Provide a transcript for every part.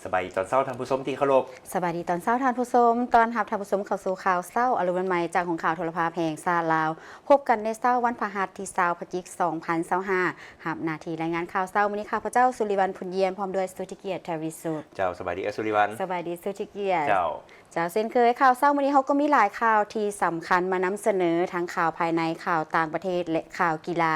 ສະບາຍດີຕອນເຊົ້າທ່ານຜູ້ຊົມທີ່ເຄົາລົບ. ສະບາຍດີຕອນເຊົ້າທ່ານຜູ້ຊົມ. ຕ້ອນຮັບທ່ານຜູ້ຊົມເຂົ້າສູ່ຂ່າວເຊົ້າອາລຸນວັນໃໝ່ ຈາກຫ້ອງຂ່າວໂທລະພາບແຫ່ງຊາດລາວ. ພົບກັນໃນເຊົ້າວັນພະຫັດທີຊາວ ພະຈິກ ສອງພັນຊາວຫ້າ. ຮັບໜ້າທີ່ລາຍງານຂ່າວເຊົ້າມື້ນີ້ ຂ້າພະເຈົ້າ ສຸລິວັນ ພຸນຢ້ຽມ ພ້ອມດ້ວຍສຸທິກຽດ ທະວິສຸດ. ເຈົ້າ, ສະບາຍດີເອື້ອຍສຸລິວັນ. ສະບາຍດີສຸທິກຽດ. ເຈົ້າ. ເຈົ້າ, ເຊັ່ນເຄີຍ ຂ່າວເຊົ້າມື້ນີ້ເຮົາກໍມີຫຼາຍຂ່າວທີ່ສຳຄັນມານຳສະເໜີ, ທັງຂ່າວພາຍໃນ, ຂ່າວຕ່າງປະເທດ ແລະ ຂ່າວກິລາ.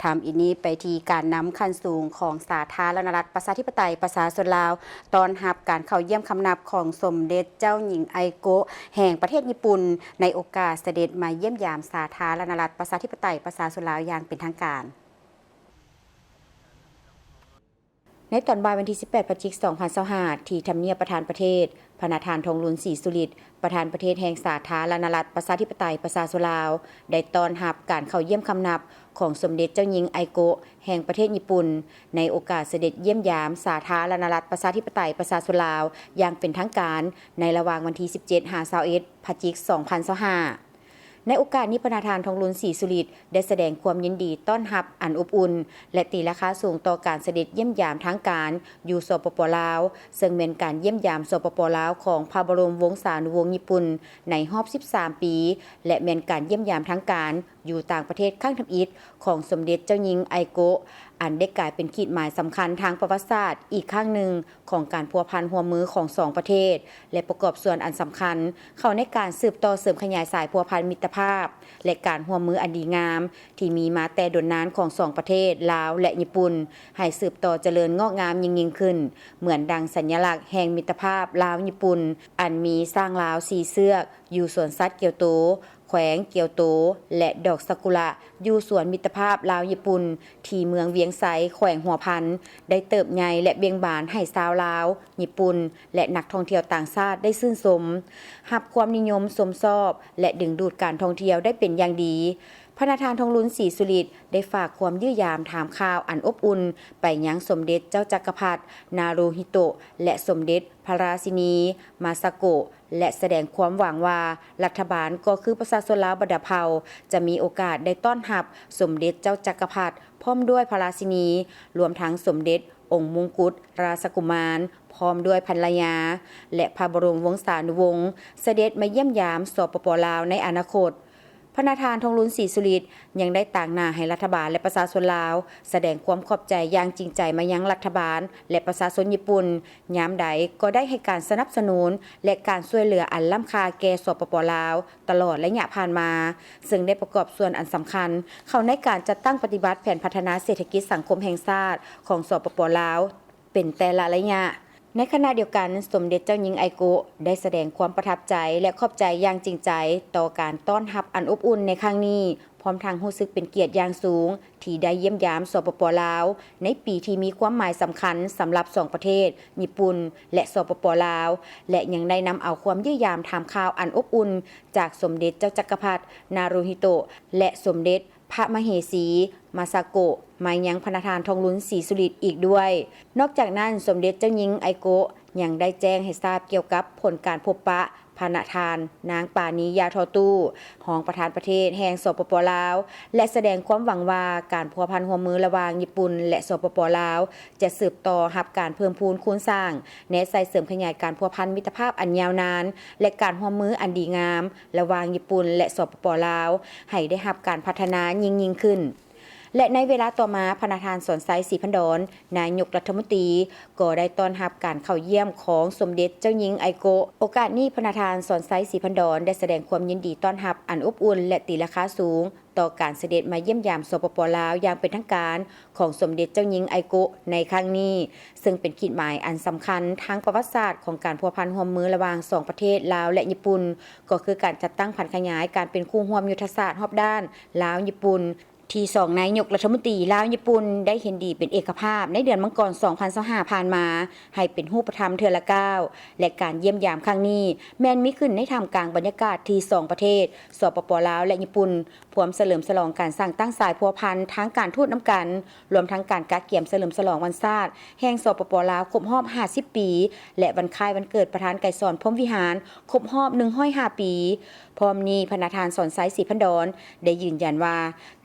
ທຳອິດນີ້ໄປທີ່ການນຳຂັ້ນສູງຂອງສາທາລະນະລັດ ປະຊາທິປະໄຕ ປະຊາຊົນລາວ ຕ້ອນຮັບການເຂົ້າຢ້ຽມຄຳນັບຂອງສົມເດັດເຈົ້າຍິງໄອໂກະ ແຫ່ງປະເທດຍີ່ປຸ່ນ ໃນໂອກາດສະເດັດມາຢ້ຽມຢາມສາທາລະນະລັດ ປະຊາທິປະໄຕ ປະຊາຊົນລາວຢ່າງເປັນທາງການ. ໃນຕອນບ່າຍວັນທີສິບແປດ ພະຈິກ ສອງພັນຊາວຫ້າ ທີ່ທຳນຽບປະທານປະເທດ, ພະນະທ່ານ ທອງລຸນ ສີສຸລິດ ປະທານປະເທດແຫ່ງສາທາລະນະລັດ ປະຊາທິປະໄຕ ປະຊາຊົນລາວ ໄດ້ຕ້ອນຮັບການເຂົ້າຢ້ຽມຄຳນັບຂອງສົມເດັດເຈົ້າຍິງໄອໂກະ ແຫ່ງປະເທດຍີ່ປຸ່ນ ໃນໂອກາດສະເດັດຢ້ຽມຢາມສາທາລະນະລັດ ປະຊາທິປະໄຕ ປະຊາຊົນລາວ ຢ່າງເປັນທາງການ ໃນລະຫວ່າງວັນທີສິບເຈັດ ຫາ ຊາວເອັດ ພະຈິກ ສອງພັນຊາວຫ້າ. ໃນໂອກາດນີ້ ພະນະທ່ານ ທອງລຸນ ສີສຸລິດ ໄດ້ສະແດງຄວາມຍິນດີຕ້ອນຮັບອັນອົບອຸ່ນ ແລະ ຕີລາຄາສູງຕໍ່ການສະເດັດຢ້ຽມຢາມທາງການຢູ່ ສປປ ລາວ, ເຊິ່ງແມ່ນການຢ້ຽມຢາມ ສປປ ລາວ ຂອງພະບໍລົມວົງສານຸວົງຍີ່ປຸ່ນໃນຮອບສິບສາມປີ ແລະ ແມ່ນການຢ້ຽມຢາມທາງການຢູ່ຕ່າງປະເທດຄັ້ງທຳອິດຂອງສົມເດັດເຈົ້າຍິງໄອໂກະ, ອັນໄດ້ກາຍເປັນຂີດໝາຍສຳຄັນທາງປະຫວັດສາດອີກຄັ້ງໜຶ່ງ ຂອງການພົວພັນຮ່ວມມືຂອງສອງປະເທດ ແລະ ປະກອບສ່ວນອັນສຳຄັນເຂົ້າໃນການສືບຕໍ່ເສີມຂະຫຍາຍສາຍພົວພັນມິດຕະພາບ ແລະ ການຮ່ວມມືອັນດີງາມທີ່ມີມາແຕ່ດົນນານຂອງສອງປະເທດລາວ ແລະ ຍີ່ປຸ່ນ ໃຫ້ສືບຕໍ່ຈະເລີນງອກງາມຍິ່ງໆຂຶ້ນ, ເໝືອນດັ່ງສັນຍະລັກແຫ່ງມິດຕະພາບລາວຍີ່ປຸ່ນ ອັນມີຊ້າງລາວສີ່ເຊືອກຢູ່ສວນສັດກຽວໂຕ, ແຂວງກຽວໂຕ ແລະ ດອກຊາກຸຣະຢູ່ສວນມິດຕະພາບລາວຍີ່ປຸ່ນ ທີ່ເມືອງວຽງໄຊ ແຂວງຫົວພັນ ໄດ້ເຕີບໃຫຍ່ ແລະ ເບັ່ງບານໃຫ້ຊາວລາວ, ຍີ່ປຸ່ນ ແລະ ນັກທ່ອງທ່ຽວຕ່າງຊາດໄດ້ຊື່ນຊົມ, ຮັບຄວາມນິຍົມຊົມຊອບ ແລະ ດຶງດູດການທ່ອງທ່ຽວໄດ້ເປັນຢ່າງດີ. ພະນະທ່ານ ທອງລຸນ ສີສຸລິດ ໄດ້ຝາກຄວາມຢ້ຽມຢາມຖາມຂ່າວອັນອົບອຸ່ນໄປຍັງສົມເດັດເຈົ້າຈັກກະພັດ ນາຣູຮິໂຕະ ແລະ ສົມເດັດພະລາຊິນີ ມາຊາໂກະ ແລະ ສະແດງຄວາມຫວັງວ່າ ລັດຖະບານກໍຄືປະຊາຊົນລາວບັນດາເຜົ່າ ຈະມີໂອກາດໄດ້ຕ້ອນຮັບສົມເດັດເຈົ້າຈັກກະພັດ ພ້ອມດ້ວຍພະລາຊິນີ, ລວມທັງສົມເດັດອົງມຸງກຸດຣາຊະກຸມານ ພ້ອມດ້ວຍພັນລະຍາ ແລະ ພະບໍລົມວົງສານຸວົງ ສະເດັດມາຢ້ຽມຢາມ ສປປ ລາວ ໃນອະນາຄົດ. ພະນະທ່ານ ທອງລຸນ ສີສຸລິດ ຍັງໄດ້ຕາງໜ້າໃຫ້ລັດຖະບານ ແລະ ປະຊາຊົນລາວ ສະແດງຄວາມຂອບໃຈຢ່າງຈິງໃຈມາຍັງລັດຖະບານ ແລະ ປະຊາຊົນຍີ່ປຸ່ນ ຍາມໃດກໍໄດ້ໃຫ້ການສະໜັບສະໜູນ ແລະ ການຊ່ວຍເຫຼືອອັນລ້ຳຄ່າແກ່ ສປປ ລາວ ຕະຫຼອດໄລຍະຜ່ານມາ, ເຊິ່ງໄດ້ປະກອບສ່ວນອັນສຳຄັນເຂົ້າໃນການຈັດຕັ້ງປະຕິບັດແຜນພັດທະນາເສດຖະກິດສັງຄົມແຫ່ງຊາດຂອງ ສປປ ລາວ ເປັນແຕ່ລະໄລຍະ. ໃນຂະນະດຽວກັນ, ສົມເດັດເຈົ້າຍິງໄອໂກະ ໄດ້ສະແດງຄວາມປະທັບໃຈ ແລະ ຂອບໃຈຢ່າງຈິງໃຈຕໍ່ການຕ້ອນຮັບອັນອົບອຸ່ນໃນຄັ້ງນີ້, ພ້ອມທັງຮູ້ສຶກເປັນກຽດຢ່າງສູງທີ່ໄດ້ຢ້ຽມຢາມ ສປປ ລາວ ໃນປີທີ່ມີຄວາມໝາຍສຳຄັນສຳລັບສອງປະເທດ, ຍີ່ປຸ່ນ ແລະ ສປປ ລາວ ແລະ ຍັງໄດ້ນຳເອົາຄວາມຢ້ຽມຢາມຖາມຂ່າວອັນອົບອຸ່ນຈາກສົມເດັດເຈົ້າຈັກກະພັດ ນາຣູຮິໂຕະ ແລະ ສົມເດັດ ພະມະເຫສີ ມາຊາໂກະ ມາຍັງພະນະທ່ານ ທອງລຸນ ສີສຸລິດ ອີກດ້ວຍ. ນອກຈາກນັ້ນ, ສົມເດັດເຈົ້າຍິງໄອໂກະ ຍັງໄດ້ແຈ້ງໃຫ້ຊາບກ່ຽວກັບຜົນການພົບປະພະນະທ່ານ ນາງ ປານີ ຢາທໍ່ຕູ້ ຮອງປະທານປະເທດແຫ່ງ ສປປ ລາວ ແລະ ສະແດງຄວາມຫວັງວ່າ ການພົວພັນຮ່ວມມືລະຫວ່າງຍີ່ປຸ່ນ ແລະ ສປປ ລາວ ຈະສືບຕໍ່ຮັບການເພີ່ມພູນຄູນສ້າງ, ແນໃສ່ເສີມຂະຫຍາຍການພົວພັນມິດຕະພາບອັນຍາວນານ ແລະ ການຮ່ວມມືອັນດີງາມ ລະຫວ່າງຍີ່ປຸ່ນ ແລະ ສປປ ລາວ ໃຫ້ໄດ້ຮັບການພັດທະນາຍິ່ງໆຂຶ້ນ. ແລະ ໃນເວລາຕໍ່ມາ, ພະນະທ່ານ ສອນໄຊ ສີພັນດອນ ນາຍົກລັດຖະມົນຕີ ກໍໄດ້ຕ້ອນຮັບການເຂົ້າຢ້ຽມຂອງສົມເດັດເຈົ້າຍິງໄອໂກະ. ໂອກາດນີ້, ພະນະທ່ານ ສອນໄຊ ສີພັນດອນ ໄດ້ສະແດງຄວາມຍິນດີຕ້ອນຮັບອັນອົບອຸ່ນ ແລະ ຕີລາຄາສູງ ຕໍ່ການສະເດັດມາຢ້ຽມຢາມ ສປປ ລາວ ຢ່າງເປັນທາງການຂອງສົມເດັດເຈົ້າຍິງໄອໂກະໃນຄັ້ງນີ້, ເຊິ່ງເປັນຂີດໝາຍອັນສຳຄັນທາງປະຫວັດສາດຂອງການພົວພັນຮ່ວມມືລະຫວ່າງສອງປະເທດລາວ ແລະ ຍີ່ປຸ່ນ, ກໍຄືການຈັດຕັ້ງຜັນຂະຫຍາຍການເປັນຄູ່ຮ່ວມຍຸດທະສາດຮອບດ້ານລາວ-ຍີ່ປຸ່ນ ທີ່ສອງນາຍົກລັດຖະມົນຕີລາວ-ຍີ່ປຸ່ນ ໄດ້ເຫັນດີເປັນເອກະພາບໃນເດືອນມັງກອນ ສອງພັນຊາວຫ້າ ຜ່ານມາ ໃຫ້ເປັນຮູບປະທຳເທື່ອລະກ້າວ ແລະ ການຢ້ຽມຢາມຄັ້ງນີ້ ແມ່ນມີຂຶ້ນໃນທ່າມກາງບັນຍາກາດທີ່ສອງປະເທດ ສປປ ລາວ ແລະ ຍີ່ປຸ່ນ ພວມສະເຫຼີມສະຫຼອງການສ້າງຕັ້ງສາຍພົວພັນທາງການທູດນຳກັນ, ລວມທັງການກະກຽມສະເຫຼີມສະຫຼອງວັນຊາດແຫ່ງ ສປປ ລາວ ຄົບຮອບຫ້າສິບປີ ແລະ ວັນຄ້າຍວັນເກີດປະທານໄກສອນ ພົມວິຫານ ຄົບຮອບໜຶ່ງຮ້ອຍຫ້າປີ. ພ້ອມນີ້, ພະນະທ່ານ ສອນໄຊ ສີພັນດອນ ໄດ້ຢືນຢັນວ່າ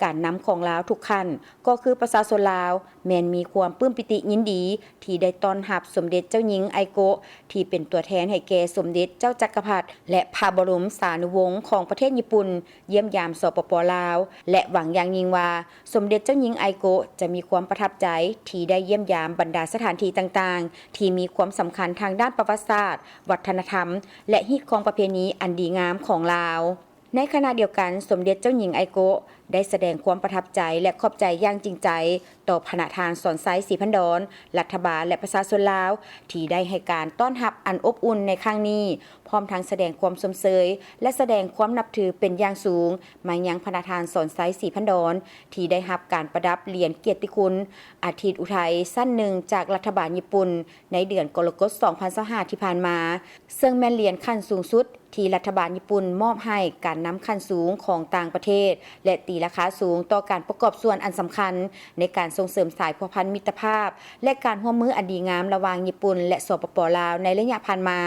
ການນຳ ຂອງລາວທຸກຂັ້ນ ກໍຄືປະຊາຊົນລາວ ແມ່ນມີຄວາມປຶ້ມປີຕິຍິນດີ ທີ່ໄດ້ຕ້ອນຮັບສົມເດັດເຈົ້າຍິງໄອໂກະ ທີ່ເປັນຕົວແທນໃຫ້ແກ່ສົມເດັດເຈົ້າຈັກກະພັດ ແລະ ພະບໍລົມສານຸວົງຂອງປະເທດຍີ່ປຸ່ນ ຢ້ຽມຢາມ ສປປ ລາວ ແລະ ຫວັງຢ່າງຍິ່ງວ່າ ສົມເດັດເຈົ້າຍິງໄອໂກະ ຈະມີຄວາມປະທັບໃຈ ທີ່ໄດ້ຢ້ຽມຢາມບັນດາສະຖານທີ່ຕ່າງໆ ທີ່ມີຄວາມສຳຄັນທາງດ້ານປະຫວັດສາດ, ວັດທະນະທຳ ແລະ ຮີດຄອງປະເພນີອັນດີງາມຂອງລາວ. ໃນຂະນະດຽວກັນ, ສົມເດັດເຈົ້າຍິງໄອໂກະ ໄດ້ສະແດງຄວາມປະທັບໃຈ ແລະ ຂອບໃຈຢ່າງຈິງໃຈ ຕໍ່ພະນະທ່ານ ສອນໄຊ ສີພັນດອນ, ລັດຖະບານ ແລະ ປະຊາຊົນລາວ ທີ່ໄດ້ໃຫ້ການຕ້ອນຮັບອັນອົບອຸ່ນໃນຄັ້ງນີ້, ພ້ອມທັງສະແດງຄວາມຊົມເຊີຍ ແລະ ສະແດງຄວາມນັບຖືເປັນຢ່າງສູງ ມາຍັງພະນະທ່ານ ສອນໄຊ ສີພັນດອນ ທີ່ໄດ້ຮັບການປະດັບຫຼຽນກຽດຕິຄຸນ ອາທິດອຸໄທ ຊັ້ນໜຶ່ງ ຈາກລັດຖະບານຍີ່ປຸ່ນ ໃນເດືອນກໍລະກົດ ສອງພັນຊາວຫ້າ ທີ່ຜ່ານມາ, ເຊິ່ງແມ່ນຫຼຽນຂັ້ນສູງສຸດ ທີ່ລັດຖະບານຍີ່ປຸ່ນມອບໃຫ້ການນຳຂັ້ນສູງຂອງຕ່າງປະເທດ ແລະ ຕີລາຄາສູງຕໍ່ການປະກອບສ່ວນອັນສຳຄັນ ໃນການສົ່ງເສີມສາຍພົວພັນມິດຕະພາບ ແລະ ການຮ່ວມມືອັນດີງາມລະຫວ່າງຍີ່ປຸ່ນ ແລະ ສປປ ລາວ ໃນໄລຍະຜ່ານມາ.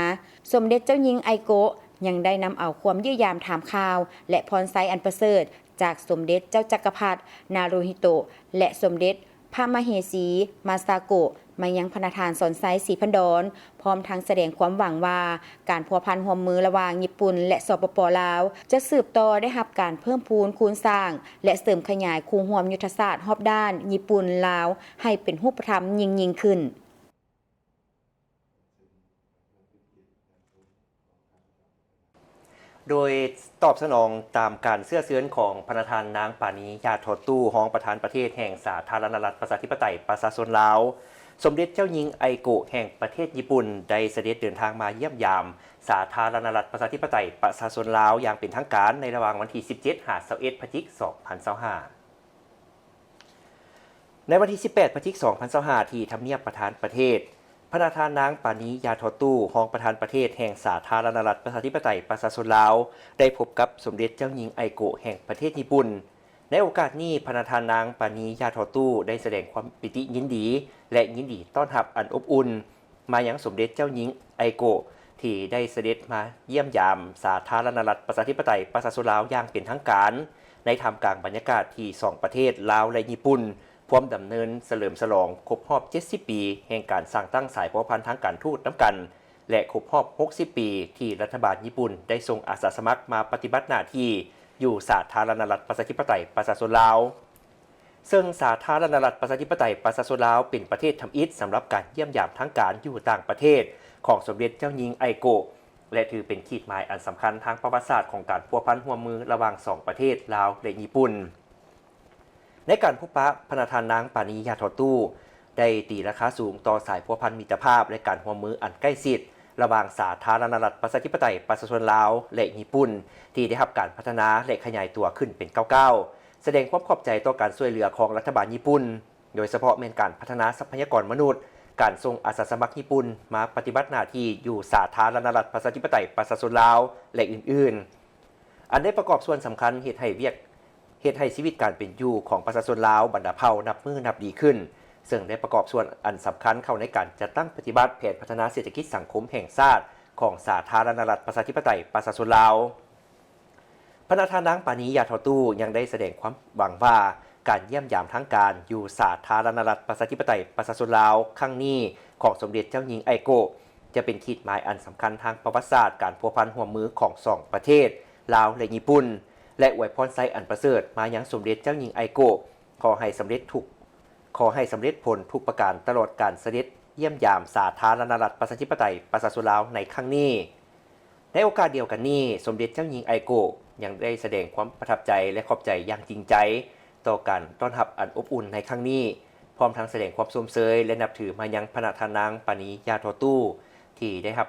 ສົມເດັດເຈົ້າຍິງໄອໂກະ ຍັງໄດ້ນຳເອົາຄວາມຢ້ຽມຢາມຖາມຂ່າວ ແລະ ພອນໄຊອັນປະເສີດ ຈາກສົມເດັດເຈົ້າຈັກກະພັດ ນາຣູຮິໂຕະ ແລະ ສົມເດັດພະມະເຫສີ ມາຊາໂກະ ມາຍັງພະນະທ່ານ ສອນໄຊ ສີພັນດອນ, ພ້ອມທັງສະແດງຄວາມຫວັງວ່າ ການພົວພັນຮ່ວມມືລະຫວ່າງຍີ່ປຸ່ນ ແລະ ສປປ ລາວ ຈະສືບຕໍ່ໄດ້ຮັບການເພີ່ມພູນຄູນສ້າງ ແລະ ເສີມຂະຫຍາຍຄູ່ຮ່ວມຍຸດທະສາດຮອບດ້ານຍີ່ປຸ່ນ-ລາວ ໃຫ້ເປັນຮູບປະທຳຍິ່ງໆຂຶ້ນ. ໂດຍຕອບສະໜອງຕາມການເຊື້ອເຊີນຂອງພະນະທ່ານນາງ ປານີ ຢາທໍຕູ້ ຮອງປະທານປະເທດແຫ່ງສາທາລະນະລັດ ປະຊາທິປະໄຕ ປະຊາຊົນລາວ, ສົມເດັດເຈົ້າຍິງໄອໂກະ ແຫ່ງປະເທດຍີ່ປຸ່ນ ໄດ້ສະເດັດເດີນທາງມາຢ້ຽມຢາມສາທາລະນະລັດ ປະຊາທິປະໄຕ ປະຊາຊົນລາວ ຢ່າງເປັນທາງການ ໃນລະຫວ່າງວັນທີສິບເຈັດ ຫາ ຊາວເອັດ ພະຈິກ ສອງພັນຊາວຫ້າ. ໃນວັນທີສິບແປດ ພະຈິກ ສອງພັນຊາວຫ້າ ທີ່ທຳນຽບປະທານປະເທດ, ພະນະທ່ານນາງ ປານີ ຢາທໍຕູ້ ຮອງປະທານປະເທດແຫ່ງສາທາລະນະລັດ ປະຊາທິປະໄຕ ປະຊາຊົນລາວ ໄດ້ພົບກັບສົມເດັດເຈົ້າຍິງໄອໂກະ ແຫ່ງປະເທດຍີ່ປຸ່ນ. ໃນໂອກາດນີ້, ພະນະທ່ານນາງ ປານີ ຢາທໍຕູ້ ໄດ້ສະແດງຄວາມປີຕິຍິນດີ ແລະ ຍິນດີຕ້ອນຮັບອັນອົບອຸ່ນ ມາຍັງສົມເດັດເຈົ້າຍິງໄອໂກະ ທີ່ໄດ້ສະເດັດມາຢ້ຽມຢາມສາທາລະນະລັດ ປະຊາທິປະໄຕ ປະຊາຊົນລາວ ຢ່າງເປັນທາງການ ໃນທ່າມກາງບັນຍາກາດທີ່ສອງປະເທດລາວ ແລະ ຍີ່ປຸ່ນ ພວມດຳເນີນສະເຫຼີມສະຫຼອງຄົບຮອບເຈັດສິບປີ ແຫ່ງການສ້າງຕັ້ງສາຍພົວພັນທາງການທູດນຳກັນ ແລະ ຄົບຮອບຫົກສິບປີ ທີ່ລັດຖະບານຍີ່ປຸ່ນໄດ້ສົ່ງອາສາສະໝັກມາປະຕິບັດໜ້າທີ່ຢູ່ສາທາລະນະລັດ ປະຊາທິປະໄຕ ປະຊາຊົນລາວ. ເຊິ່ງສາທາລະນະລັດ ປະຊາທິປະໄຕ ປະຊາຊົນລາວ ເປັນປະເທດທຳອິດສຳລັບການຢ້ຽມຢາມທາງການຢູ່ຕ່າງປະເທດຂອງສົມເດັດເຈົ້າຍິງໄອໂກະ ແລະ ຖືເປັນຂີດໝາຍອັນສຳຄັນທາງປະຫວັດສາດຂອງການພົວພັນຮ່ວມມືລະຫວ່າງສອງປະເທດ ລາວ ແລະ ຍີ່ປຸ່ນ. ໃນການພົບປະ, ພະນະທ່ານນາງ ປານີ ຢາທໍຕູ້ ໄດ້ຕີລາຄາສູງຕໍ່ສາຍພົວພັນມິດຕະພາບ ແລະ ການຮ່ວມມືອັນໃກ້ຊິດ ລະຫວ່າງສາທາລະນະລັດ ປະຊາທິປະໄຕ ປະຊາຊົນລາວ ແລະ ຍີ່ປຸ່ນ ທີ່ໄດ້ຮັບການພັດທະນາ ແລະ ຂະຫຍາຍຕົວຂຶ້ນເປັນກ້າວໆ, ສະແດງຄວາມຂອບໃຈຕໍ່ການຊ່ວຍເຫຼືອຂອງລັດຖະບານຍີ່ປຸ່ນ, ໂດຍສະເພາະແມ່ນການພັດທະນາຊັບພະຍາກອນມະນຸດ, ການສົ່ງອາສາສະໝັກຍີ່ປຸ່ນມາປະຕິບັດໜ້າທີ່ຢູ່ສາທາລະນະລັດ ປະຊາທິປະໄຕ ປະຊາຊົນລາວ ແລະ ອື່ນໆ. ອັນໄດ້ປະກອບສ່ວນສຳຄັນເຮັດໃຫ້ວຽກ, ເຮັດໃຫ້ຊີວິດການເປັນຢູ່ຂອງປະຊາຊົນລາວບັນດາເຜົ່ານັບມື້ນັບດີຂຶ້ນ, ເຊິ່ງໄດ້ປະກອບສ່ວນອັນສຳຄັນເຂົ້າໃນການຈັດຕັ້ງປະຕິບັດແຜນພັດທະນາເສດຖະກິດສັງຄົມແຫ່ງຊາດຂອງສາທາລະນະລັດ ປະຊາທິປະໄຕ ປະຊາຊົນລາວ. ພະນະທ່ານນາງ ປານີ ຢາທໍຕູ້ ຍັງໄດ້ສະແດງຄວາມຫວັງວ່າ ການຢ້ຽມຢາມທາງການຢູ່ສາທາລະນະລັດ ປະຊາທິປະໄຕ ປະຊາຊົນລາວ ຄັ້ງນີ້ຂອງສົມເດັດເຈົ້າຍິງໄອໂກະ ຈະເປັນຂີດໝາຍອັນສຳຄັນທາງປະຫວັດສາດການພົວພັນຮ່ວມມືຂອງສອງປະເທດ ລາວ ແລະ ຍີ່ປຸ່ນ ແລະ ອວຍພອນໄຊອັນປະເສີດມາຍັງສົມເດັດເຈົ້າຍິງໄອໂກະ ຂໍໃຫ້ສຳເລັດທຸກ, ຂໍໃຫ້ສຳເລັດຜົນທຸກປະການ ຕະຫຼອດການສະເດັດຢ້ຽມຢາມສາທາລະນະລັດ ປະຊາທິປະໄຕ ປະຊາຊົນລາວ ໃນຄັ້ງນີ້. ໃນໂອກາດດຽວກັນນີ້, ສົມເດັດເຈົ້າຍິງໄອໂກະ ຍັງໄດ້ສະແດງຄວາມປະທັບໃຈ ແລະ ຂອບໃຈຢ່າງຈິງໃຈ ຕໍ່ການຕ້ອນຮັບອັນອົບອຸ່ນໃນຄັ້ງນີ້, ພ້ອມທັງສະແດງຄວາມຊົມເຊີຍ ແລະ ນັບຖືມາຍັງພະນະທ່ານນາງ ປານີ ຢາທໍຕູ້ ທີ່ໄດ້ຮັບ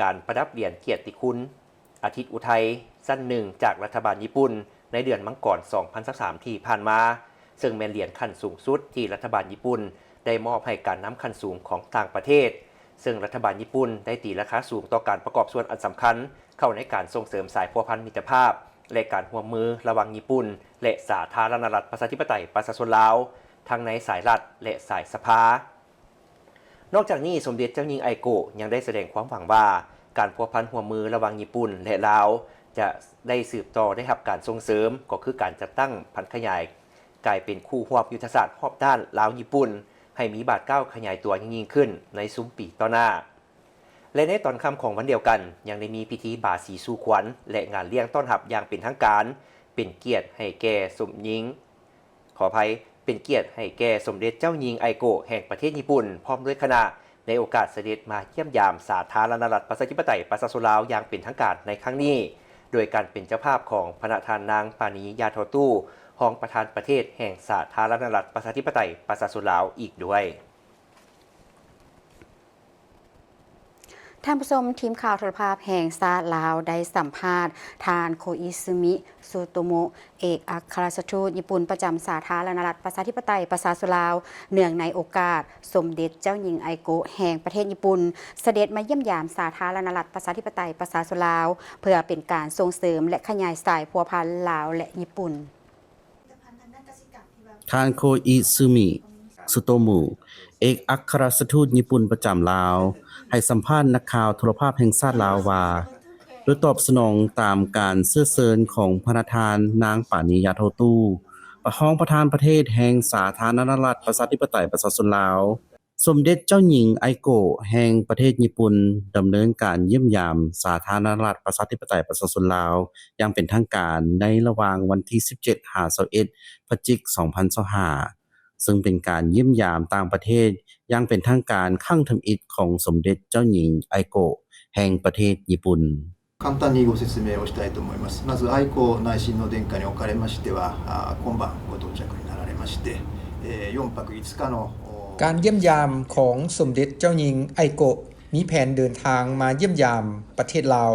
ການປະດັບຫຼຽນກຽດຕິຄຸນ ອາທິດອຸໄທ ຊັ້ນໜຶ່ງ ຈາກລັດຖະບານຍີ່ປຸ່ນ ໃນເດືອນມັງກອນ ສອງພັນຊາວສາມ ທີ່ຜ່ານມາ, ເຊິ່ງແມ່ນຫຼຽນຂັ້ນສູງສຸດທີ່ລັດຖະບານຍີ່ປຸ່ນໄດ້ມອບໃຫ້ການນຳຂັ້ນສູງຂອງຕ່າງປະເທດ, ເຊິ່ງລັດຖະບານຍີ່ປຸ່ນໄດ້ຕີລາຄາສູງຕໍ່ການປະກອບສ່ວນອັນສຳຄັນເຂົ້າໃນການສົ່ງເສີມສາຍພົວພັນມິດຕະພາບ ແລະ ການຮ່ວມມືລະຫວ່າງຍີ່ປຸ່ນ ແລະ ສາທາລະນະລັດ ປະຊາທິປະໄຕ ປະຊາຊົນລາວ ທັງໃນສາຍລັດ ແລະ ສາຍສະພາ. ນອກຈາກນີ້, ສົມເດັດເຈົ້າຍິງໄອໂກະ ຍັງໄດ້ສະແດງຄວາມຫວັງວ່າ ການພົວພັນຮ່ວມມືລະຫວ່າງຍີ່ປຸ່ນ ແລະ ລາວ ຈະໄດ້ສືບຕໍ່ໄດ້ຮັບການສົ່ງເສີມ, ກໍຄືການຈັດຕັ້ງຜັນຂະຫຍາຍ ກາຍເປັນຄູ່ຮ່ວມຍຸດທະສາດຮອບດ້ານລາວຍີ່ປຸ່ນ ໃຫ້ມີບາດກ້າວຂະຫຍາຍຕົວຍິ່ງໆຂຶ້ນໃນຊຸມປີຕໍ່ໜ້າ. ແລະ ໃນຕອນຄ່ຳຂອງວັນດຽວກັນ ຍັງໄດ້ມີພິທີບາສີສູ່ຂວັນ ແລະ ງານລ້ຽງຕ້ອນຮັບຢ່າງເປັນທາງການ ເປັນກຽດໃຫ້ແກ່ສົມຍິງ ຂໍອະໄພ ເປັນກຽດໃຫ້ແກ່ສົມເດັດເຈົ້າຍິງໄອໂກະແຫ່ງປະເທດຍີ່ປຸ່ນ ພ້ອມດ້ວຍຄະນະ ໃນໂອກາດສະເດັດມາຢ້ຽມຢາມສາທາລະນະລັດ ປະຊາທິປະໄຕ ປະຊາຊົນລາວຢ່າງເປັນທາງການໃນຄັ້ງນີ້ ໂດຍການເປັນເຈົ້າພາບຂອງພະນະທ່ານນາງ ປານີ ຢາທໍ່ຕູ້ ຮອງປະທານປະເທດແຫ່ງສາທາລະນະລັດ ປະຊາທິປະໄຕ ປະຊາຊົນລາວອີກດ້ວຍ. ທ່ານຜູ້ຊົມ, ທີມຂ່າວໂທລະພາບແຫ່ງຊາດລາວໄດ້ສຳພາດທ່ານ ໂຄອິຊຶມິ ຊູໂຕໂມະ ເອກອັກຄະລັດຖະທູດຍີ່ປຸ່ນປະຈຳສາທາລະນະລັດ ປະຊາທິປະໄຕ ປະຊາຊົນລາວ ເນື່ອງໃນໂອກາດສົມເດັດເຈົ້າຍິງໄອໂກະແຫ່ງປະເທດຍີ່ປຸ່ນ ສະເດັດມາຢ້ຽມຢາມສາທາລະນະລັດ ປະຊາທິປະໄຕ ປະຊາຊົນລາວ ເພື່ອເປັນການສົ່ງເສີມ ແລະ ຂະຫຍາຍສາຍພົວພັນລາວ ແລະ ຍີ່ປຸ່ນ. ທ່ານ ໂຄອິຊຶມິ ຊູໂຕໂມະ ເອກອັກຄະລັດຖະທູດຍີ່ປຸ່ນປະຈຳລາວ ໃຫ້ສຳພາດນັກຂ່າວໂທລະພາບແຫ່ງຊາດລາວວ່າ ໂດຍຕອບສະໜອງຕາມການເຊື້ອເຊີນຂອງພະນະທ່ານນາງ ປານີ ຢາທໍ່ຕູ້ ຮອງປະທານປະເທດແຫ່ງສາທາລະນະລັດ ປະຊາທິປະໄຕ ປະຊາຊົນລາວ, ສົມເດັດເຈົ້າຍິງໄອໂກະແຫ່ງປະເທດຍີ່ປຸ່ນ ດຳເນີນການຢ້ຽມຢາມສາທາລະນະລັດ ປະຊາທິປະໄຕ ປະຊາຊົນລາວຢ່າງເປັນທາງການ ໃນລະຫວ່າງວັນທີສິບເຈັດ ຫາ ຊາວເອັດ ພະຈິກ ສອງພັນຊາວຫ້າ ເຊິ່ງເປັນການຢ້ຽມຢາມຕ່າງປະເທດຢ່າງເປັນທາງການຄັ້ງທຳອິດຂອງສົມເດັດເຈົ້າຍິງໄອໂກະແຫ່ງປະເທດຍີ່ປຸ່ນ. 簡単にご説明をしたいと思います。まず、愛子内親王殿下におかれましては、あ、今晩ご到着になられまして、えー、よんはくいつかの、お、 ການຢ້ຽມຢາມຂອງສົມເດັດເຈົ້າຍິງໄອໂກະ ມີແຜນເດີນທາງມາຢ້ຽມຢາມປະເທດລາວ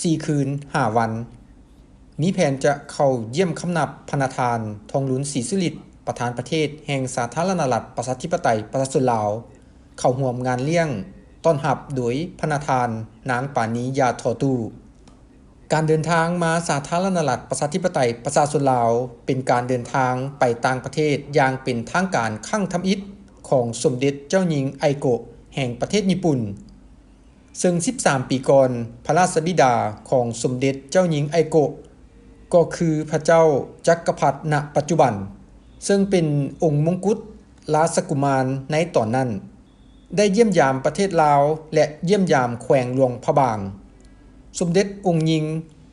ສີ່ຄືນຫ້າວັນ. ມີແຜນຈະເຂົ້າຢ້ຽມຄຳນັບພະນະທ່ານ ທອງລຸນ ສີສຸລິດ ປະທານປະເທດແຫ່ງສາທາລະນະລັດ ປະຊາທິປະໄຕ ປະຊາຊົນລາວ ເຂົ້າຮ່ວມງານລ້ຽງຕ້ອນຮັບໂດຍພະນະທ່ານນາງ ປານີ ຢາທໍ່ຕູ້. ການເດີນທາງມາສາທາລະນະລັດ ປະຊາທິປະໄຕ ປະຊາຊົນລາວ ເປັນການເດີນທາງໄປຕ່າງປະເທດຢ່າງເປັນທາງການຄັ້ງທຳອິດຂອງສົມເດັດເຈົ້າຍິງໄອໂກະແຫ່ງປະເທດຍີ່ປຸ່ນ. ເຊິ່ງສິບສາມປີກ່ອນ, ພະລາຊະບິດາຂອງສົມເດັດເຈົ້າຍິງໄອໂກະ ກໍຄືພະເຈົ້າຈັກກະພັດນະປັດຈຸບັນ, ເຊິ່ງເປັນອົງມົງກຸດລາຊະກຸມານໃນຕອນນັ້ນ, ໄດ້ຢ້ຽມຢາມປະເທດລາວ ແລະ ຢ້ຽມຢາມແຂວງຫຼວງພະບາງ. ສົມເດັດອົງຍິງ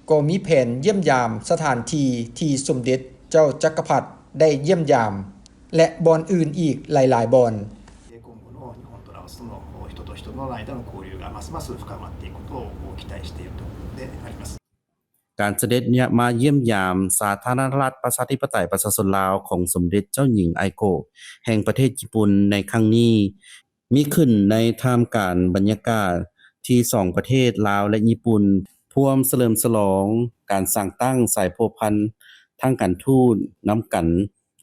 ກໍມີແຜນຢ້ຽມຢາມສະຖານທີ່ທີ່ສົມເດັດເຈົ້າຈັກກະພັດໄດ້ຢ້ຽມຢາມ ແລະ ບ່ອນອື່ນອີກຫຼາຍໆບ່ອນ. 今後の日本とラオスとの人と人の間の交流がますます深まっていくことを期待しているところであります。 ການສະເດັດມາຢ້ຽມຢາມສາທາລະນະລັດ ປະຊາທິປະໄຕ ປະຊາຊົນລາວຂອງສົມເດັດເຈົ້າຍິງໄອໂກະແຫ່ງປະເທດຍີ່ປຸ່ນໃນຄັ້ງນີ້ ມີຂຶ້ນໃນທ່າມກາງບັນຍາກາດທີ່ສອງປະເທດລາວ ແລະ ຍີ່ປຸ່ນ ພວມສະເຫຼີມສະຫຼອງການສ້າງຕັ້ງສາຍພົວພັນທາງການທູດນຳກັນ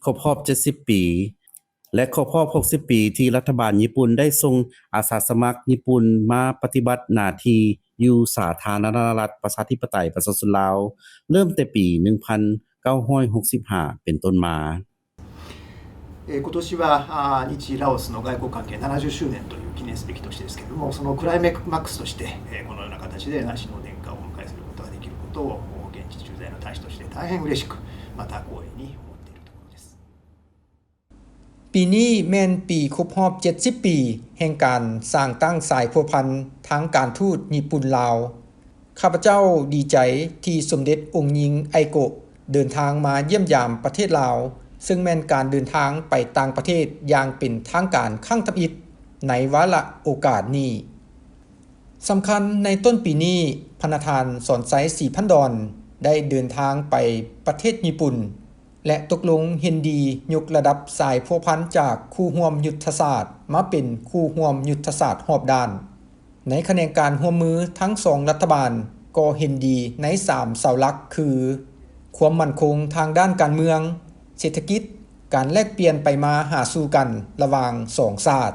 ຄົບຮອບເຈັດສິບປີ ແລະ ຄົບຮອບຫົກສິບປີ ທີ່ລັດຖະບານຍີ່ປຸ່ນໄດ້ສົ່ງອາສາສະໝັກຍີ່ປຸ່ນມາປະຕິບັດໜ້າທີ່ຢູ່ສາທາລະນະລັດ ປະຊາທິປະໄຕ ປະຊາຊົນລາວ ເລີ່ມແຕ່ປີໜຶ່ງພັນເກົ້າຮ້ອຍຫົກສິບຫ້າເປັນຕົ້ນມາ. えー、今年は、あー、日ラオスの外交関係ななじゅっしゅうねんという記念すべき年ですけれども、そのクライマックスとして、えー、このような形で内親王殿下をお迎えすることができることを、現地駐在の大使として大変嬉しく、また光栄に思っているところです。 ປີນີ້ແມ່ນປີຄົບຮອບເຈັດສິບປີແຫ່ງການສ້າງຕັ້ງສາຍພົວພັນທາງການທູດຍີ່ປຸ່ນ-ລາວ. ຂ້າພະເຈົ້າດີໃຈທີ່ສົມເດັດອົງຍິງໄອໂກະເດີນທາງມາຢ້ຽມຢາມປະເທດລາວ, ເຊິ່ງແມ່ນການເດີນທາງໄປຕ່າງປະເທດຢ່າງເປັນທາງການຄັ້ງທຳອິດໃນວາລະໂອກາດນີ້. ສຳຄັນໃນຕົ້ນປີນີ້, ພະນະທ່ານ ສອນໄຊ ສີພັນດອນ ໄດ້ເດີນທາງໄປປະເທດຍີ່ປຸ່ນ ແລະ ຕົກລົງເຫັນດີຍົກລະດັບສາຍພົວພັນຈາກຄູ່ຮ່ວມຍຸດທະສາດມາເປັນຄູ່ຮ່ວມຍຸດທະສາດຮອບດ້ານ. ໃນຂະແໜງການຮ່ວມມື, ທັງສອງລັດຖະບານກໍເຫັນດີໃນສາມເສົາຫຼັກຄື ຄວາມໝັ້ນຄົງທາງດ້ານການເມືອງ, ເສດຖະກິດ, ການແລກປ່ຽນໄປມາຫາສູ່ກັນລະຫວ່າງສອງຊາດ.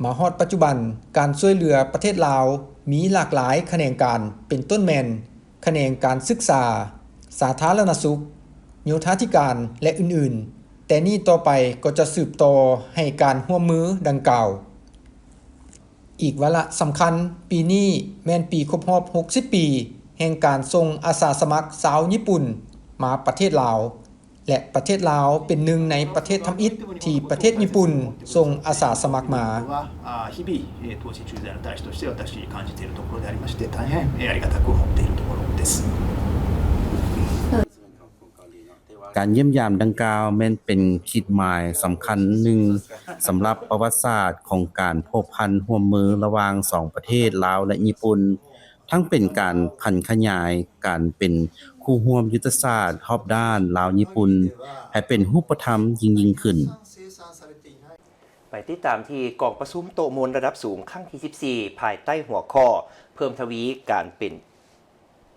ມາຮອດປັດຈຸບັນ, ການຊ່ວຍເຫຼືອປະເທດລາວມີຫຼາກຫຼາຍຂະແໜງການ, ເປັນຕົ້ນແມ່ນ ຂະແໜງການສຶກສາ, ສາທາລະນະສຸກ, ໂຍທາທິການ ແລະ ອື່ນໆ, ແຕ່ນີ້ຕໍ່ໄປກໍຈະສືບຕໍ່ໃຫ້ການຮ່ວມມືດັ່ງກ່າວ. ອີກວາລະສຳຄັນ, ປີນີ້ແມ່ນປີຄົບຮອບຫົກສິບປີ ແຫ່ງການສົ່ງອາສາສະໝັກຊາວຍີ່ປຸ່ນມາປະເທດລາວ. ແລະ ປະເທດລາວເປັນໜຶ່ງໃນປະເທດທຳອິດທີ່ປະເທດຍີ່ປຸ່ນສົ່ງອາສາສະໝັກມາ. は、あ、日々、えー、統一駐在の大使として私感じているところでありまして、大変、えー、ありがたく思っているところです。 ການຢ້ຽມຢາມດັ່ງກ່າວແມ່ນເປັນຂີດໝາຍສຳຄັນໜຶ່ງສຳລັບປະຫວັດສາດຂອງການພົວພັນຮ່ວມມືລະຫວ່າງສອງປະເທດລາວ ແລະ ຍີ່ປຸ່ນ, ທັງເປັນການຜັນຂະຫຍາຍການເປັນຄູ່ຮ່ວມຍຸດທະສາດຮອບດ້ານລາວຍີ່ປຸ່ນໃຫ້ເປັນຮູບປະທຳຍິ່ງໆຂຶ້ນ. ໄປຕິດຕາມທີ່ກອງປະຊຸມໂຕະມົນລະດັບສູງຄັ້ງທີສິບສີ່ ພາຍໃຕ້ຫົວຂໍ້ ເພີ່ມທະວີການເປັນ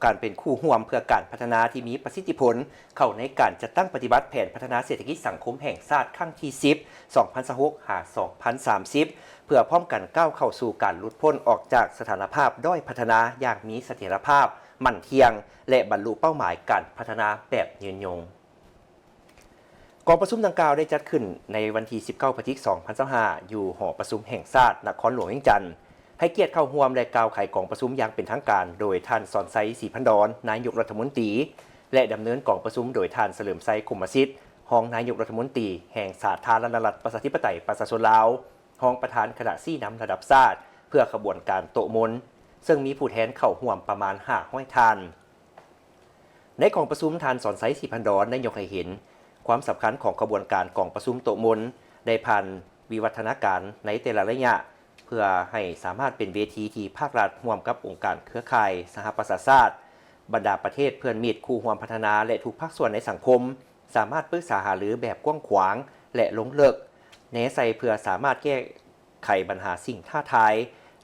ການເປັນຄູ່ຮ່ວມເພື່ອການພັດທະນາທີ່ມີປະສິດທິຜົນ ເຂົ້າໃນການຈັດຕັ້ງປະຕິບັດແຜນພັດທະນາເສດຖະກິດສັງຄົມແຫ່ງຊາດຄັ້ງທີສິບ ສອງພັນຊາວຫົກ ຫາ ສອງພັນສາມສິບ ເພື່ອພ້ອມກັນກ້າວເຂົ້າສູ່ການຫຼຸດພົ້ນອອກຈາກສະຖານະພາບດ້ອຍພັດທະນາຢ່າງມີສະຖຽນລະພາບ, ໝັ້ນທ່ຽງ ແລະ ບັນລຸເປົ້າໝາຍການພັດທະນາແບບຍືນຍົງ. ກອງປະຊຸມດັ່ງກ່າວໄດ້ຈັດຂຶ້ນໃນວັນທີສິບເກົ້າ ພະຈິກ ສອງພັນຊາວຫ້າ ຢູ່ຫໍປະຊຸມແຫ່ງຊາດ ນະຄອນຫຼວງວຽງຈັນ. ໃຫ້ກຽດເຂົ້າຮ່ວມ ແລະ ກ່າວໄຂກອງປະຊຸມຢ່າງເປັນທາງການ ໂດຍທ່ານ ສອນໄຊ ສີພັນດອນ ນາຍົກລັດຖະມົນຕີ ແລະ ດຳເນີນກອງປະຊຸມໂດຍທ່ານ ສະເຫຼີມໄຊ ກົມມະສິດ ຮອງນາຍົກລັດຖະມົນຕີແຫ່ງສາທາລະນະລັດ ປະຊາທິປະໄຕ ປະຊາຊົນລາວ, ຮອງປະທານຄະນະຊີ້ນຳລະດັບຊາດ ເພື່ອຂະບວນການໂຕະມົນ, ເຊິ່ງມີຜູ້ແທນເຂົ້າຮ່ວມປະມານຫ້າຮ້ອຍທ່ານ. ໃນກອງປະຊຸມ, ທ່ານ ສອນໄຊ ສີພັນດອນ ໄດ້ຍົກໃຫ້ເຫັນຄວາມສຳຄັນຂອງຂະບວນການກອງປະຊຸມໂຕະມົນ ໄດ້ຜ່ານວິວັດທະນາການໃນແຕ່ລະໄລຍະ ເພື່ອໃຫ້ສາມາດເປັນເວທີທີ່ພາກລັດຮ່ວມກັບອົງການເຄືອຂ່າຍສະຫະປະຊາຊາດ, ບັນດາປະເທດເພື່ອນມິດຄູ່ຮ່ວມພັດທະນາ ແລະ ທຸກພາກສ່ວນໃນສັງຄົມ ສາມາດປຶກສາຫາລືແບບກວ້າງຂວາງ ແລະ ລົງເລິກແນໃສ່ ເພື່ອສາມາດແກ້ໄຂບັນຫາສິ່ງທ້າທາຍ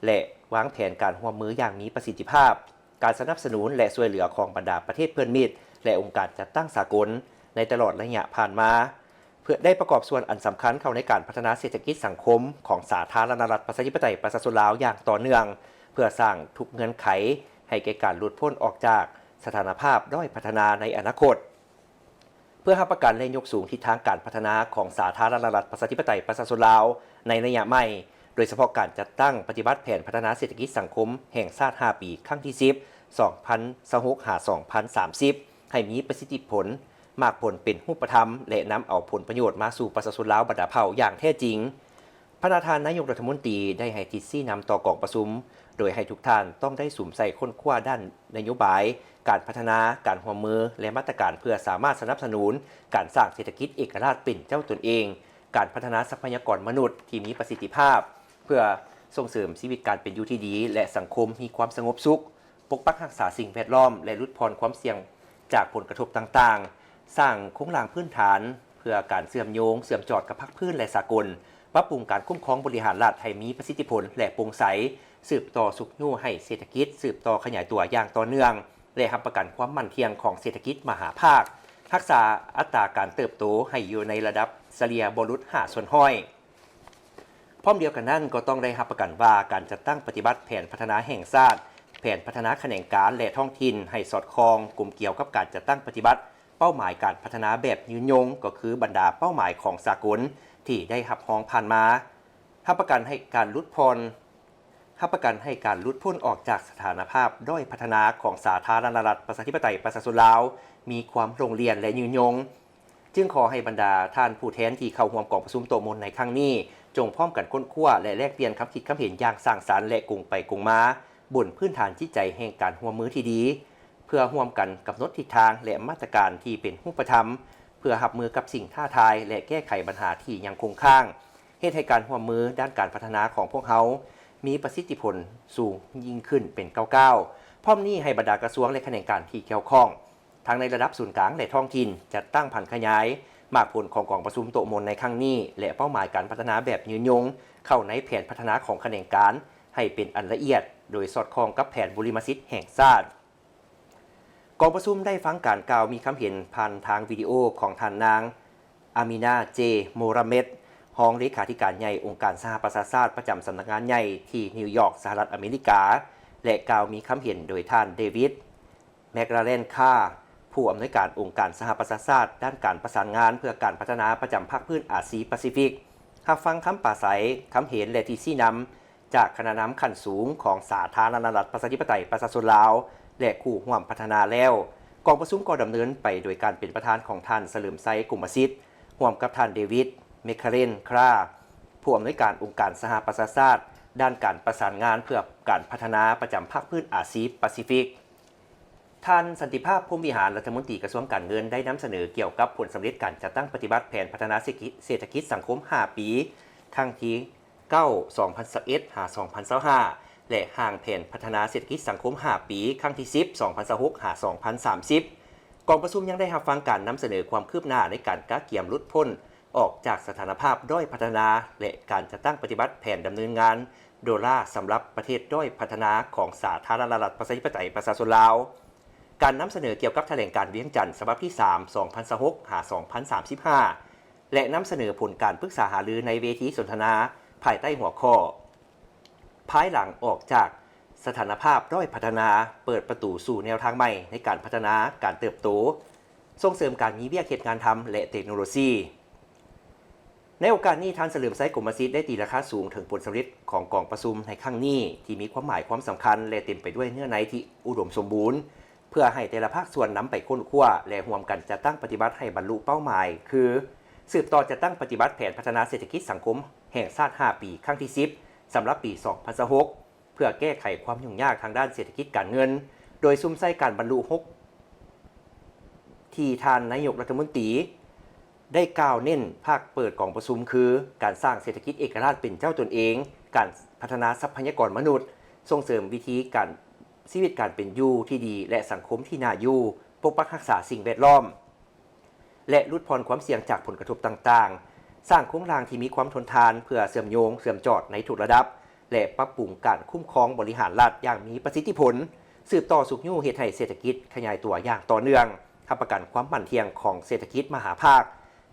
ແລະ ວາງແຜນການຮ່ວມມືຢ່າງມີປະສິດທິພາບ. ການສະໜັບສະໜູນ ແລະ ຊ່ວຍເຫຼືອຂອງບັນດາປະເທດເພື່ອນມິດ ແລະ ອົງການຈັດຕັ້ງສາກົນໃນຕະຫຼອດໄລຍະຜ່ານມາ ເພື່ອໄດ້ປະກອບສ່ວນອັນສຳຄັນເຂົ້າໃນການພັດທະນາເສດຖະກິດສັງຄົມຂອງສາທາລະນະລັດ ປະຊາທິປະໄຕ ປະຊາຊົນລາວຢ່າງຕໍ່ເນື່ອງ ເພື່ອສ້າງທຸກເງື່ອນໄຂໃຫ້ແກ່ການຫຼຸດພົ້ນອອກຈາກສະຖານະພາບດ້ອຍພັດທະນາໃນອະນາຄົດ. ເພື່ອຮັບປະກັນ ແລະ ຍົກສູງທິດທາງການພັດທະນາຂອງສາທາລະນະລັດ ປະຊາທິປະໄຕ ປະຊາຊົນລາວ ໃນໄລຍະໃໝ່, ໂດຍສະເພາະການຈັດຕັ້ງປະຕິບັດແຜນພັດທະນາເສດຖະກິດສັງຄົມແຫ່ງຊາດຫ້າປີ ຄັ້ງທີສິບ ສອງພັນຊາວຫົກ ຫາ ສອງພັນສາມສິບ ໃຫ້ມີປະສິດທິຜົນ, ໝາກຜົນເປັນຮູບປະທຳ ແລະ ນຳເອົາຜົນປະໂຫຍດມາສູ່ປະຊາຊົນລາວບັນດາເຜົ່າຢ່າງແທ້ຈິງ. ພະນະທ່ານນາຍົກລັດຖະມົນຕີໄດ້ໃຫ້ທິດຊີ້ນຳຕໍ່ກອງປະຊຸມ ໂດຍໃຫ້ທຸກທ່ານຕ້ອງໄດ້ສຸມໃສ່ຄົ້ນຄວ້າດ້ານນະໂຍບາຍ, ການພັດທະນາ, ການຮ່ວມມື ແລະ ມາດຕະການເພື່ອສາມາດສະໜັບສະໜູນການສ້າງເສດຖະກິດເອກະລາດເປັນເຈົ້າຕົນເອງ, ການພັດທະນາຊັບພະຍາກອນມະນຸດທີ່ມີປະສິດທິພາບ ເພື່ອສົ່ງເສີມຊີວິດການເປັນຢູ່ທີ່ດີ ແລະ ສັງຄົມມີຄວາມສະຫງົບສຸກ, ປົກປັກຮັກສາສິ່ງແວດລ້ອມ ແລະ ຫຼຸດຜ່ອນຄວາມສ່ຽງຈາກຜົນກະທົບຕ່າງໆ, ສ້າງໂຄງລ່າງພື້ນຖານເພື່ອການເຊື່ອມໂຍງ, ເຊື່ອມຈອດກັບພາກພື້ນ ແລະ ສາກົນ, ປັບປຸງການຄຸ້ມຄອງບໍລິຫານລັດໃຫ້ມີປະສິດທິຜົນ ແລະ ໂປ່ງໃສ, ສືບຕໍ່ຊຸກຍູ້ໃຫ້ເສດຖະກິດສືບຕໍ່ຂະຫຍາຍຕົວຢ່າງຕໍ່ເນື່ອງ ແລະ ຮັບປະກັນຄວາມໝັ້ນທ່ຽງຂອງເສດຖະກິດມະຫາພາກ, ຮັກສາອັດຕາການເຕີບໂຕໃຫ້ຢູ່ໃນລະດັບສະເລ່ຍບໍ່ຫຼຸດຫ້າສ່ວນຮ້ອຍ. ພ້ອມດຽວກັນນັ້ນ, ກໍຕ້ອງໄດ້ຮັບປະກັນວ່າ ການຈັດຕັ້ງປະຕິບັດແຜນພັດທະນາແຫ່ງຊາດ, ແຜນພັດທະນາຂະແໜງການ ແລະ ທ້ອງຖິ່ນ ໃຫ້ສອດຄ່ອງກົມກ່ຽວກັບການຈັດຕັ້ງປະຕິບັດເປົ້າໝາຍການພັດທະນາແບບຍືນຍົງ, ກໍຄືບັນດາເປົ້າໝາຍຂອງສາກົນທີ່ໄດ້ຮັບຮອງຜ່ານມາ, ຮັບປະກັນໃຫ້ການຫຼຸດຜ່ອນ, ຮັບປະກັນໃຫ້ການຫຼຸດພົ້ນອອກຈາກສະຖານະພາບດ້ອຍພັດທະນາຂອງສາທາລະນະລັດ ປະຊາທິປະໄຕ ປະຊາຊົນລາວ ມີຄວາມໂລງລຽນ ແລະ ຍືນຍົງ. ຈຶ່ງຂໍໃຫ້ບັນດາທ່ານຜູ້ແທນທີ່ເຂົ້າຮ່ວມກອງປະຊຸມໂຕະມົນໃນຄັ້ງນີ້ ຈົ່ງພ້ອມກັນຄົ້ນຄວ້າ ແລະ ແລກປ່ຽນຄຳຄິດຄຳເຫັນຢ່າງສ້າງສັນ ແລະ ກົງໄປກົງມາ ບົນພື້ນຖານຈິດໃຈແຫ່ງການຮ່ວມມືທີ່ດີ, ເພື່ອຮ່ວມກັນກຳນົດທິດທາງ ແລະ ມາດຕະການທີ່ເປັນຮູບປະທຳ ເພື່ອຮັບມືກັບສິ່ງທ້າທາຍ ແລະ ແກ້ໄຂບັນຫາທີ່ຍັງຄົງຄ້າງ, ເຮັດໃຫ້ການຮ່ວມມືດ້ານການພັດທະນາຂອງພວກເຮົາມີປະສິດທິຜົນສູງຍິ່ງຂຶ້ນເປັນກ້າວໆ. ພ້ອມນີ້, ໃຫ້ບັນດາກະຊວງ ແລະ ຂະແໜງການທີ່ກ່ຽວຂ້ອງ ທັງໃນລະດັບສູນກາງ ແລະ ທ້ອງຖິ່ນ ຈັດຕັ້ງຜັນຂະຫຍາຍໝາກຜົນຂອງກອງປະຊຸມໂຕະມົນໃນຄັ້ງນີ້ ແລະ ເປົ້າໝາຍການພັດທະນາແບບຍືນຍົງ ເຂົ້າໃນແຜນພັດທະນາຂອງຂະແໜງການໃຫ້ເປັນອັນລະອຽດ, ໂດຍສອດຄ່ອງກັບແຜນບຸລິມະສິດແຫ່ງຊາດ. ກອງປະຊຸມໄດ້ຟັງການກ່າວມີຄຳເຫັນຜ່ານທາງວິດີໂອຂອງທ່ານນາງ ອາມີນາ ເຈ ໂມຣາເມັດ ຮອງເລຂາທິການໃຫຍ່ອົງການສະຫະປະຊາຊາດ ປະຈຳສຳນັກງານໃຫຍ່ທີ່ນິວຢອກ ສະຫະລັດອາເມລິກາ ແລະ ກ່າວມີຄຳເຫັນໂດຍທ່ານ ເດວິດ ແມັກລາເຣນຄາ ຜູ້ອຳນວຍການອົງການສະຫະປະຊາຊາດ ດ້ານການປະສານງານເພື່ອການພັດທະນາປະຈຳພາກພື້ນອາຊີປາຊີຟິກ. ຮັບຟັງຄຳປາໄສ, ຄຳເຫັນ ແລະ ທິດຊີ້ນຳຈາກຄະນະນຳຂັ້ນສູງຂອງສາທາລະນະລັດ ປະຊາທິປະໄຕ ປະຊາຊົນລາວ ແລະ ຄູ່ຮ່ວມພັດທະນາແລ້ວ, ກ ກອງປະຊຸມກໍດຳເນີນໄປໂດຍການເປັນປະທານຂອງທ່ານ ສະເຫຼີມໄຊ ກົມມະສິດ ຮ່ວມກັບທ່ານ ເດວິດ ເມຄາເຣນຄຣາ ຜູ້ອຳນວຍການອົງການສະຫະປະຊາຊາດ ດ້ານການປະສານງານເພື່ອການພັດທະນາປະຈຳພາກພື້ນອາຊີປາຊີຟິກ. ທ່ານ ສັນຕິພາບ ພົມວິຫານ ລັດຖະມົນຕີກະຊວງການເງິນ ໄດ້ນຳສະເໜີກ່ຽວກັບຜົນສຳເລັດການຈັດຕັ້ງປະຕິບັດແຜນພັດທະນາເສດຖະກິດ ເສດຖະກິດສັງຄົມຫ້າປີ ຄັ້ງທີ ເກົ້າ ສອງພັນຊາວເອັດ ຫາ ສອງພັນຊາວຫ້າ ແລະ ຮ່າງແຜນພັດທະນາເສດຖະກິດສັງຄົມຫ້າປີ ຄັ້ງທີ ສິບ ສອງພັນຊາວຫົກ ຫາ ສອງພັນສາມສິບ. ກອງປະຊຸມຍັງໄດ້ຮັບຟັງການນຳສະເໜີຄວາມຄືບໜ້າໃນການກະກຽມຫຼຸດພົ້ນອອກຈາກສະຖານະພາບດ້ອຍພັດທະນາ ແລະ ການຈັດຕັ້ງປະຕິບັດແຜນດຳເນີນງານໂດລາສຳລັບປະເທດດ້ອຍພັດທະນາຂອງສາທາລະນະລັດປະຊາທິປະໄຕປະຊາຊົນລາວ, ການນຳສະເໜີກ່ຽວກັບຖະແຫຼງການວຽງຈັນ ສະບັບທີ ສາມ ສອງພັນຊາວຫົກ ຫາ ສອງພັນສາມສິບຫ້າ ແລະ ນຳສະເໜີຜົນການປຶກສາຫາລືໃນເວທີສົນທະນາ ພາຍໃຕ້ຫົວຂໍ້ ພາຍຫຼັງອອກຈາກສະຖານະພາບດ້ອຍພັດທະນາ ເປີດປະຕູສູ່ແນວທາງໃໝ່ໃນການພັດທະນາ, ການເຕີບໂຕ, ສົ່ງເສີມການມີວຽກເຮັດງານທຳ ແລະ ເຕັກໂນໂລຊີ. ໃນໂອກາດນີ້, ທ່ານ ສະເຫຼີມໄຊ ກົມມະສິດ ໄດ້ຕີລາຄາສູງເຖິງຜົນສຳເລັດຂອງກອງປະຊຸມໃນຄັ້ງນີ້ ທີ່ມີຄວາມໝາຍຄວາມສຳຄັນ ແລະ ເຕັມໄປດ້ວຍເນື້ອໃນທີ່ອຸດົມສົມບູນ ເພື່ອໃຫ້ແຕ່ລະພາກສ່ວນນຳໄປຄົ້ນຄວ້າ ແລະ ຮ່ວມກັນຈັດຕັ້ງປະຕິບັດໃຫ້ບັນລຸເປົ້າໝາຍ ຄື ສືບຕໍ່ຈັດຕັ້ງປະຕິບັດແຜນພັດທະນາເສດຖະກິດສັງຄົມແຫ່ງຊາດຫ້າປີ ຄັ້ງທີ ສິບ ສຳລັບປີ ສອງພັນຊາວຫົກ ເພື່ອແກ້ໄຂຄວາມຫຍຸ້ງຍາກທາງດ້ານເສດຖະກິດການເງິນ, ໂດຍສຸມໃສ່ການບັນລຸ ຫົກ ທີ່ທ່ານນາຍົກລັດຖະມົນຕີໄດ້ກ່າວເນັ້ນພາກເປີດກອງປະຊຸມ ຄື ການສ້າງເສດຖະກິດເອກະລາດເປັນເຈົ້າຕົນເອງ, ການພັດທະນາຊັບພະຍາກອນມະນຸດ, ສົ່ງເສີມວິທີການ ຊີວິດການເປັນຢູ່ທີ່ດີ ແລະ ສັງຄົມທີ່ໜ້າຢູ່, ປົກປັກຮັກສາສິ່ງແວດລ້ອມ ແລະ ຫຼຸດຜ່ອນຄວາມສ່ຽງຈາກຜົນກະທົບຕ່າງໆ, ສ້າງໂຄງລ່າງທີ່ມີຄວາມທົນທານເພື່ອເຊື່ອມໂຍງ, ເຊື່ອມຈອດໃນທຸກລະດັບ ແລະ ປັບປຸງການຄຸ້ມຄອງບໍລິຫານລັດຢ່າງມີປະສິດທິຜົນ, ສືບຕໍ່ຊຸກຍູ້ເຮັດໃຫ້ເສດຖະກິດຂະຫຍາຍຕົວຢ່າງຕໍ່ເນື່ອງ, ຮັບປະກັນຄວາມໝັ້ນທ່ຽງຂອງເສດຖະກິດມະຫາພາກ.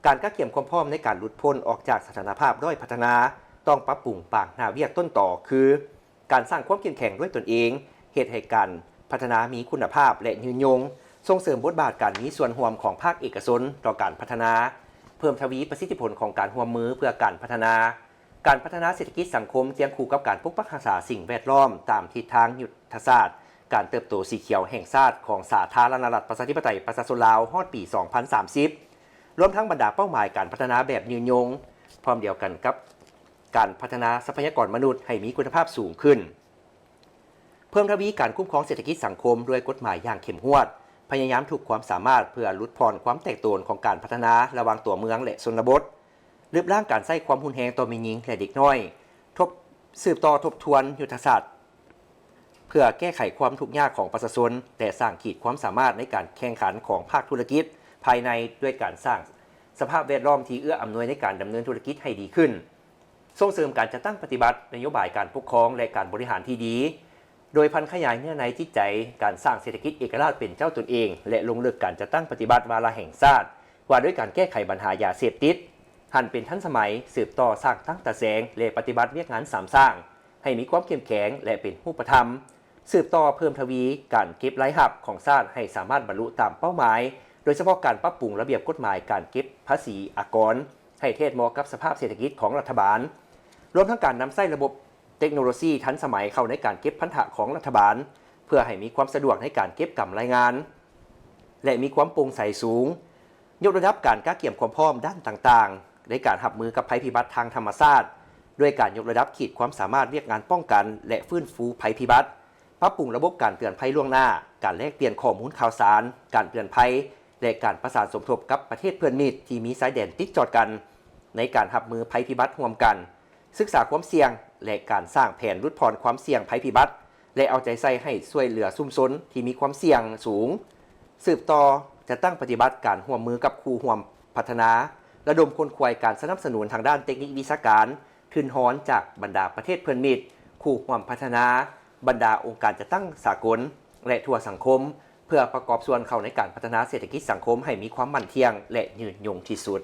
ການກະກຽມຄວາມພ້ອມໃນການຫຼຸດພົ້ນອອກຈາກສະຖານະພາບດ້ອຍພັດທະນາ ຕ້ອງປັບປຸງປາງໜ້າວຽກຕົ້ນຕໍ ຄື ການສ້າງຄວາມເຂັ້ມແຂງດ້ວຍຕົນເອງ, ເຮັດໃຫ້ການພັດທະນາມີຄຸນນະພາບ ແລະ ຍືນຍົງ, ສົ່ງເສີມບົດບາດການມີສ່ວນຮ່ວມຂອງພາກເອກະຊົນຕໍ່ການພັດທະນາ, ເພີ່ມທະວີປະສິດທິຜົນຂອງການຮ່ວມມືເພື່ອການພັດທະນາ, ການພັດທະນາເສດຖະກິດສັງຄົມຄຽງຄູ່ກັບການປົກປັກຮັກສາສິ່ງແວດລ້ອມຕາມທິດທາງຍຸດທະສາດການເຕີບໂຕສີຂຽວແຫ່ງຊາດຂອງສາທາລະນະລັດປະຊາທິປະໄຕປະຊາຊົນລາວຮອດປີສອງພັນສາມສິບ, ລວມທັງບັນດາເປົ້າໝາຍການພັດທະນາແບບຍືນຍົງ, ພ້ອມດຽວກັນກັບ ການພັດທະນາຊັບພະຍາກອນມະນຸດໃຫ້ມີຄຸນນະພາບສູງຂຶ້ນ, ເພີ່ມທະວີການຄຸ້ມຄອງເສດຖະກິດສັງຄົມດ້ວຍກົດໝາຍຢ່າງເຂັ້ມງວດ, ພະຍາຍາມທຸກຄວາມສາມາດເພື່ອຫຼຸດຜ່ອນຄວາມແຕກໂຕນຂອງການພັດທະນາລະຫວ່າງຕົວເມືອງ ແລະ ຊົນນະບົດ, ລຶບລ້າງການໃຊ້ຄວາມຮຸນແຮງຕໍ່ແມ່ຍິງ ແລະ ເດັກນ້ອຍ, ທົບ ສືບຕໍ່ທົບທວນຍຸດທະສາດ ເພື່ອແກ້ໄຂຄວາມທຸກຍາກຂອງປະຊາຊົນ ແລະ ສ້າງຂີດຄວາມສາມາດໃນການແຂ່ງຂັນຂອງພາກທຸລະກິດພາຍໃນ ດ້ວຍການສ້າງສະພາບແວດລ້ອມທີ່ເອື້ອອຳນວຍໃນການດຳເນີນທຸລະກິດໃຫ້ດີຂຶ້ນ, ສົ່ງເສີມການຈັດຕັ້ງປະຕິບັດນະໂຍບາຍການປົກຄອງ ແລະ ການບໍລິຫານທີ່ດີ, ໂດຍຜັນຂະຫຍາຍເນື້ອໃນຈິດໃຈການສ້າງເສດຖະກິດເອກະລາດເປັນເຈົ້າຕົນເອງ ແລະ ລົງເລິກການຈັດຕັ້ງປະຕິບັດວາລະແຫ່ງຊາດ ວ່າດ້ວຍການແກ້ໄຂບັນຫາຢາເສບຕິດ, ຫັນເປັນທັນສະໄໝ, ສືບຕໍ່ສ້າງຕັ້ງຕາແສງ ແລະ ປະຕິບັດວຽກງານສາມສ້າງ ໃຫ້ມີຄວາມເຂັ້ມແຂງ ແລະ ເປັນຮູບປະທຳ, ສືບຕໍ່ເພີ່ມທະວີການເກັບລາຍຮັບຂອງຊາດໃຫ້ສາມາດບັນລຸຕາມເປົ້າໝາຍ, ໂດຍສະເພາະການປັບປຸງລະບຽບກົດໝາຍການເກັບພາສີອາກອນໃຫ້ແທດເໝາະກັບສະພາບເສດຖະກິດຂອງລັດຖະບານ, ລວມທັງການນຳໃຊ້ລະບົບເຕັກໂນໂລຊີທັນສະໄໝເຂົ້າໃນການເກັບພັນທະຂອງລັດຖະບານ ເພື່ອໃຫ້ມີຄວາມສະດວກໃນການເກັບກຳລາຍງານ ແລະ ມີຄວາມໂປ່ງໃສສູງ. ຍົກລະດັບການກະກຽມຄວາມພ້ອມດ້ານຕ່າງໆ ໃນການຮັບມືກັບໄພພິບັດທາງທຳມະຊາດ ດ້ວຍການຍົກລະດັບຂີດຄວາມສາມາດວຽກງານປ້ອງກັນ ແລະ ຟື້ນຟູໄພພິບັດ, ປັບປຸງລະບົບການເຕືອນໄພລ່ວງໜ້າ, ການແລກປ່ຽນຂໍ້ມູນຂ່າວສານ, ການເຕືອນໄພ ແລະ ການປະສານສົມທົບກັບປະເທດເພື່ອນມິດທີ່ມີຊາຍແດນຕິດຈອດກັນ ໃນການຮັບມືໄພພິບັດຮ່ວມກັນ, ສຶກສາຄວາມສ່ຽງ ແລະ ການສ້າງແຜນຫຼຸດຜ່ອນຄວາມສ່ຽງໄພພິບັດ ແລະ ເອົາໃຈໃສ່ໃຫ້ຊ່ວຍເຫຼືອຊຸມຊົນທີ່ມີຄວາມສ່ຽງສູງ, ສືບຕໍ່ຈັດຕັ້ງປະຕິບັດການຮ່ວມມືກັບຄູ່ຮ່ວມພັດທະນາ, ລະດົມຂົນຂວາຍການສະໜັບສະໜູນທາງດ້ານເຕັກນິກວິຊາການ, ທຶນຮອນຈາກບັນດາປະເທດເພື່ອນມິດ, ຄູ່ຮ່ວມພັດທະນາ, ບັນດາອົງການຈັດຕັ້ງສາກົນ ແລະ ທົ່ວສັງຄົມ ເພື່ອປະກອບສ່ວນເຂົ້າໃນການພັດທະນາເສດຖະກິດສັງຄົມໃຫ້ມີຄວາມໝັ້ນທ່ຽງ ແລະ ຍືນຍົງທີ່ສຸດ.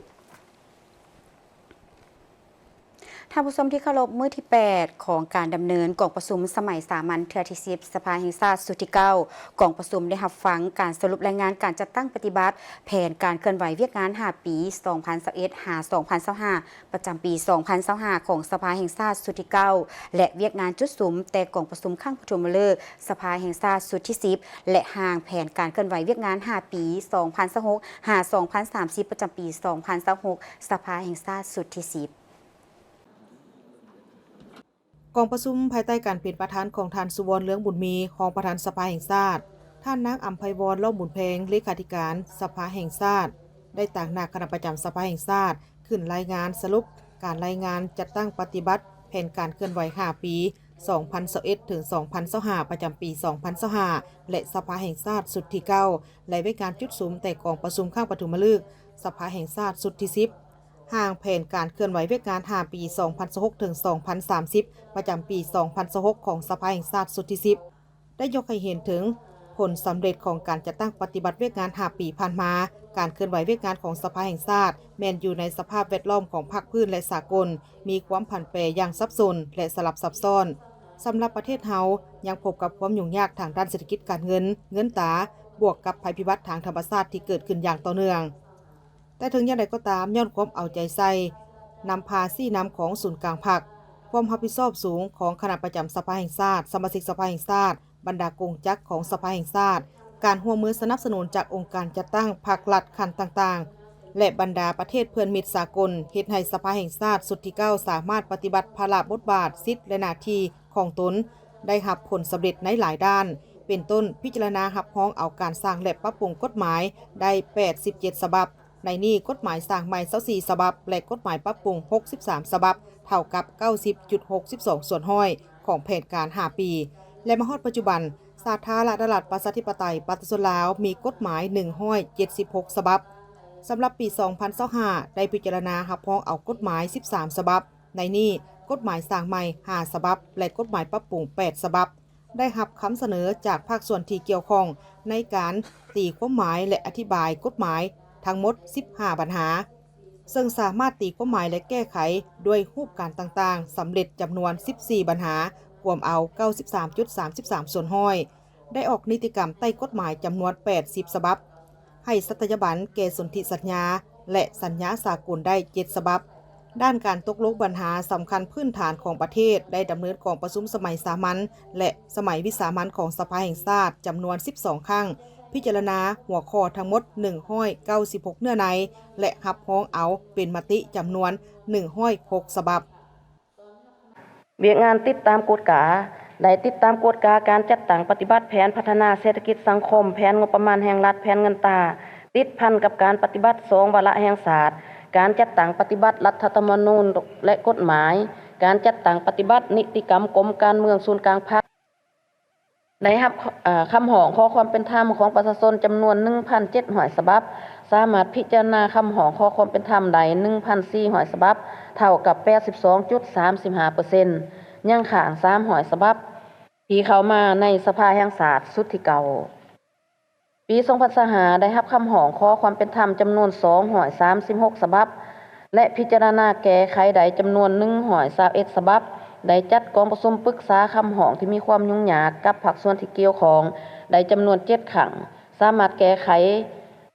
ທ່ານຜູ້ຊົມທີ່ເຄົາລົບ, ມື້ທີແປດຂອງການດຳເນີນກອງປະຊຸມສະໄໝສາມັນເທື່ອທີສິບ ສະພາແຫ່ງຊາດຊຸດທີເກົ້າ ກອງປະຊຸມໄດ້ຮັບຟັງການສະຫຼຸບລາຍງານການຈັດຕັ້ງປະຕິບັດແຜນການເຄື່ອນໄຫວວຽກງານຫ້າປີ ສອງພັນຊາວເອັດ ຫາ ສອງພັນຊາວຫ້າ ປະຈຳປີ ສອງພັນຊາວຫ້າ ຂອງສະພາແຫ່ງຊາດຊຸດທີເກົ້າ ແລະ ວຽກງານຈຸດສຸມແຕ່ກອງປະຊຸມຄັ້ງປະຖົມມະເລີກສະພາແຫ່ງຊາດຊຸດທີສິບ ແລະ ຮ່າງແຜນການເຄື່ອນໄຫວວຽກງານຫ້າປີ ສອງພັນຊາວຫົກ ຫາ ສອງພັນສາມສິບ ປະຈຳປີ ສອງພັນຊາວຫົກ ສະພາແຫ່ງຊາດຊຸດທີສິບ. ກອງປະຊຸມພາຍໃຕ້ການເປັນປະທານຂອງທ່ານ ສຸວອນ ເລືອງບຸນມີ ຮອງປະທານສະພາແຫ່ງຊາດ, ທ່ານນາງ ອຳໄພວອນ ລ້ອມບຸນແພງ ເລຂາທິການສະພາແຫ່ງຊາດ ໄດ້ຕາງໜ້າຄະນະປະຈຳສະພາແຫ່ງຊາດ ຂຶ້ນລາຍງານສະຫຼຸບການລາຍງານຈັດຕັ້ງປະຕິບັດແຜນການເຄື່ອນໄຫວຫ້າປີ ສອງພັນຊາວເອັດ ເຖິງ ສອງພັນຊາວຫ້າ ປະຈຳປີ ສອງພັນຊາວຫ້າ ແລະ ສະພາແຫ່ງຊາດຊຸດທີເກົ້າ ແລະ ວຽກງານຈຸດສຸມແຕ່ກອງປະຊຸມຄັ້ງປະຖົມມະລຶກສະພາແຫ່ງຊາດຊຸດທີສິບ ຮ່າງແຜນການເຄື່ອນໄຫວວຽກງານຫ້າປີ ສອງພັນຊາວຫົກ ເຖິງ ສອງພັນສາມສິບ ປະຈຳປີ ສອງພັນຊາວຫົກ ຂອງສະພາແຫ່ງຊາດຊຸດທີສິບ ໄດ້ຍົກໃຫ້ເຫັນເຖິງຜົນສຳເລັດຂອງການຈັດຕັ້ງປະຕິບັດວຽກງານຫ້າປີຜ່ານມາ, ການເຄື່ອນໄຫວວຽກງານຂອງສະພາແຫ່ງຊາດແມ່ນຢູ່ໃນສະພາບແວດລ້ອມຂອງພາກພື້ນ ແລະ ສາກົນ ມີຄວາມຜັນແປຢ່າງສັບສົນ ແລະ ສະຫຼັບຊັບຊ້ອນ. ສຳລັບປະເທດເຮົາຍັງພົບກັບຄວາມຫຍຸ້ງຍາກທາງດ້ານເສດຖະກິດການເງິນ, ເງິນຕາ, ບວກກັບໄພພິບັດທາງທຳມະຊາດທີ່ເກີດຂຶ້ນຢ່າງຕໍ່ເນື່ອງ. ແຕ່ເຖິງຢ່າງໃດກໍຕາມ, ຍ້ອນຄວາມເອົາໃຈໃສ່ນຳພາຊີ້ນຳຂອງສູນກາງພັກ, ຄວາມຮັບຜິດຊອບສູງຂອງຄະນະປະຈຳສະພາແຫ່ງຊາດ, ສະມາຊິກສະພາແຫ່ງຊາດ, ບັນດາກົງຈັກຂອງສະພາແຫ່ງຊາດ, ການຮ່ວມມືສະໜັບສະໜູນຈາກອົງການຈັດຕັ້ງພັກລັດຂັ້ນຕ່າງໆ ແລະ ບັນດາປະເທດເພື່ອນມິດສາກົນ ເຮັດໃຫ້ສະພາແຫ່ງຊາດຊຸດທີເກົ້າສາມາດປະຕິບັດພາລະບົດບາດ, ສິດ ແລະ ໜ້າທີ່ຂອງຕົນໄດ້ຮັບຜົນສຳເລັດໃນຫຼາຍດ້ານ, ເປັນຕົ້ນ ພິຈາລະນາຮັບຮອງເອົາການສ້າງ ແລະ ປັບປຸງກົດໝາຍໄດ້ແປດສິບເຈັດສະບັບ, ໃນນີ້ກົດໝາຍສ້າງໃໝ່ຊາວສີ່ສະບັບ ແລະ ກົດໝາຍປັບປຸງຫົກສິບສາມສະບັບ, ເທົ່າກັບເກົ້າສິບຈຸດຫົກສິບສອງສ່ວນຮ້ອຍຂອງແຜນການຫ້າປີ ແລະ ມາຮອດປັດຈຸບັນ ສາທາລະນະລັດປະຊາທິປະໄຕປະຊາຊົນລາວມີກົດໝາຍໜຶ່ງຮ້ອຍເຈັດສິບຫົກສະບັບ. ສຳລັບປີສອງພັນຊາວຫ້າ ໄດ້ພິຈາລະນາຮັບຮອງເອົາກົດໝາຍສິບສາມສະບັບ, ໃນນີ້ກົດໝາຍສ້າງໃໝ່ຫ້າສະບັບ ແລະ ກົດໝາຍປັບປຸງແປດສະບັບ. ໄດ້ຮັບຄຳສະເໜີຈາກພາກສ່ວນທີ່ກ່ຽວຂ້ອງໃນການຕີຄວາມໝາຍ ແລະ ອະທິບາຍກົດໝາຍທັງໝົດສິບຫ້າບັນຫາ, ເຊິ່ງສາມາດຕີຄວາມໝາຍ ແລະ ແກ້ໄຂດ້ວຍຮູບການຕ່າງໆສຳເລັດຈຳນວນສິບສີ່ບັນຫາ, ກວມເອົາເກົ້າສິບສາມຈຸດສາມສິບສາມສ່ວນຮ້ອຍ. ໄດ້ອອກນິຕິກຳໃຕ້ກົດໝາຍຈຳນວນແປດສິບສະບັບ, ໃຫ້ສັດຕະຍາບັນແກ່ສົນທິສັນຍາ ແລະ ສັນຍາສາກົນໄດ້ເຈັດສະບັບ. ດ້ານການຕົກລົງບັນຫາສຳຄັນພື້ນຖານຂອງປະເທດ ໄດ້ດຳເນີນກອງປະຊຸມສະໄໝສາມັນ ແລະ ສະໄໝວິສາມັນຂອງສະພາແຫ່ງຊາດຈຳນວນສິບສອງຄັ້ງ, ພິຈາລະນາຫົວຂໍ້ທັງໝົດໜຶ່ງຮ້ອຍເກົ້າສິບຫົກເນື້ອໃນ ແລະ ຮັບຮອງເອົາເປັນມະຕິຈຳນວນໜຶ່ງຮ້ອຍຫົກສະບັບ. ວຽກງານຕິດຕາມກວດກາ ໄດ້ຕິດຕາມກວດກາການຈັດຕັ້ງປະຕິບັດແຜນພັດທະນາເສດຖະກິດສັງຄົມ, ແຜນງົບປະມານແຫ່ງລັດ, ແຜນເງິນຕາ, ຕິດພັນກັບການປະຕິບັດສອງວາລະແຫ່ງຊາດ, ການຈັດຕັ້ງປະຕິບັດລັດຖະທຳມະນູນ ແລະ ກົດໝາຍ, ການຈັດຕັ້ງປະຕິບັດນິຕິກຳກົມການເມືອງສູນກາງພັກ. ໄດ້ຮັບ ເອີ ຄຳຮ້ອງຂໍຄວາມເປັນທຳຂອງປະຊາຊົນຈຳນວນໜຶ່ງພັນເຈັດຮ້ອຍສະບັບ, ສາມາດພິຈາລະນາຄຳຮ້ອງຂໍຄວາມເປັນທຳໄດ້ໜຶ່ງພັນສີ່ຮ້ອຍສະບັບ, ເທົ່າກັບແປດສິບສອງຈຸດສາມສິບຫ້າເປີເຊັນ, ຍັງຄ້າງສາມຮ້ອຍສະບັບ ທີ່ເຂົ້າມາໃນສະພາແຫ່ງຊາດຊຸດທີເກົ້າ. ປີສອງພັນຊາວຫ້າ ໄດ້ຮັບຄຳຮ້ອງຂໍຄວາມເປັນທຳຈຳນວນສອງຮ້ອຍສາມສິບຫົກສະບັບ ແລະ ພິຈາລະນາແກ້ໄຂໄດ້ຈຳນວນໜຶ່ງຮ້ອຍຊາວເອັດສະບັບ, ໄດ້ຈັດກອງປະຊຸມປຶກສາຄຳຮ້ອງທີ່ມີຄວາມຫຍຸ້ງຍາກກັບພາກສ່ວນທີ່ກ່ຽວຂ້ອງໄດ້ຈຳນວນເຈັດຄັ້ງ, ສາມາດແກ້ໄຂ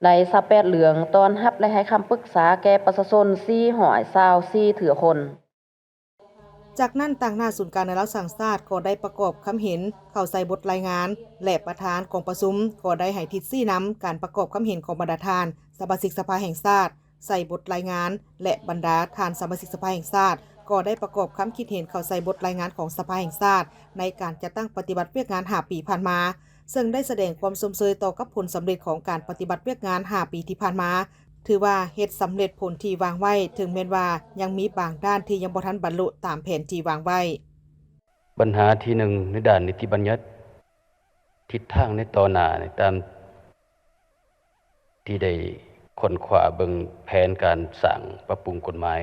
ໄດ້ຊາວແປດເລື່ອງ, ຕ້ອນຮັບ ແລະ ໃຫ້ຄຳປຶກສາແກ່ປະຊາຊົນສີ່ຮ້ອຍຊາວສີ່ເທື່ອຄົນ. ຈາກນັ້ນ, ຕາງໜ້າສູນກາງແນວລາວສ້າງຊາດກໍໄດ້ປະກອບຄຳເຫັນເຂົ້າໃສ່ບົດລາຍງານ ແລະ ປະທານກອງປະຊຸມກໍໄດ້ໃຫ້ທິດຊີ້ນຳການປະກອບຄຳເຫັນຂອງບັນດາທ່ານສະມາຊິກສະພາແຫ່ງຊາດໃສ່ບົດລາຍງານ ແລະ ບັນດາທ່ານສະມາຊິກສະພາແຫ່ງຊາດກໍໄດ້ປະກອບຄຳຄິດເຫັນເຂົ້າໃສ່ບົດລາຍງານຂອງສະພາແຫ່ງຊາດໃນການຈັດຕັ້ງປະຕິບັດວຽກງານຫ້າປີຜ່ານມາ, ເຊິ່ງໄດ້ສະແດງຄວາມຊົມເຊີຍຕໍ່ກັບຜົນສຳເລັດຂອງການປະຕິບັດວຽກງານຫ້າປີທີ່ຜ່ານມາ, ຖືວ່າເຮັດສຳເລັດຜົນທີ່ວາງໄວ້, ເຖິງແມ່ນວ່າຍັງມີບາງດ້ານທີ່ຍັງບໍ່ທັນບັນລຸຕາມແຜນທີ່ວາງໄວ້. ບັນຫາທີໜຶ່ງ ໃນດ້ານນິຕິບັນຍັດ, ທິດທາງໃນຕໍ່ໜ້ານີ້ ຕາມທີ່ໄດ້ຄົ້ນຄວ້າເບິ່ງແຜນການສ້າງປັບປຸງກົດໝາຍ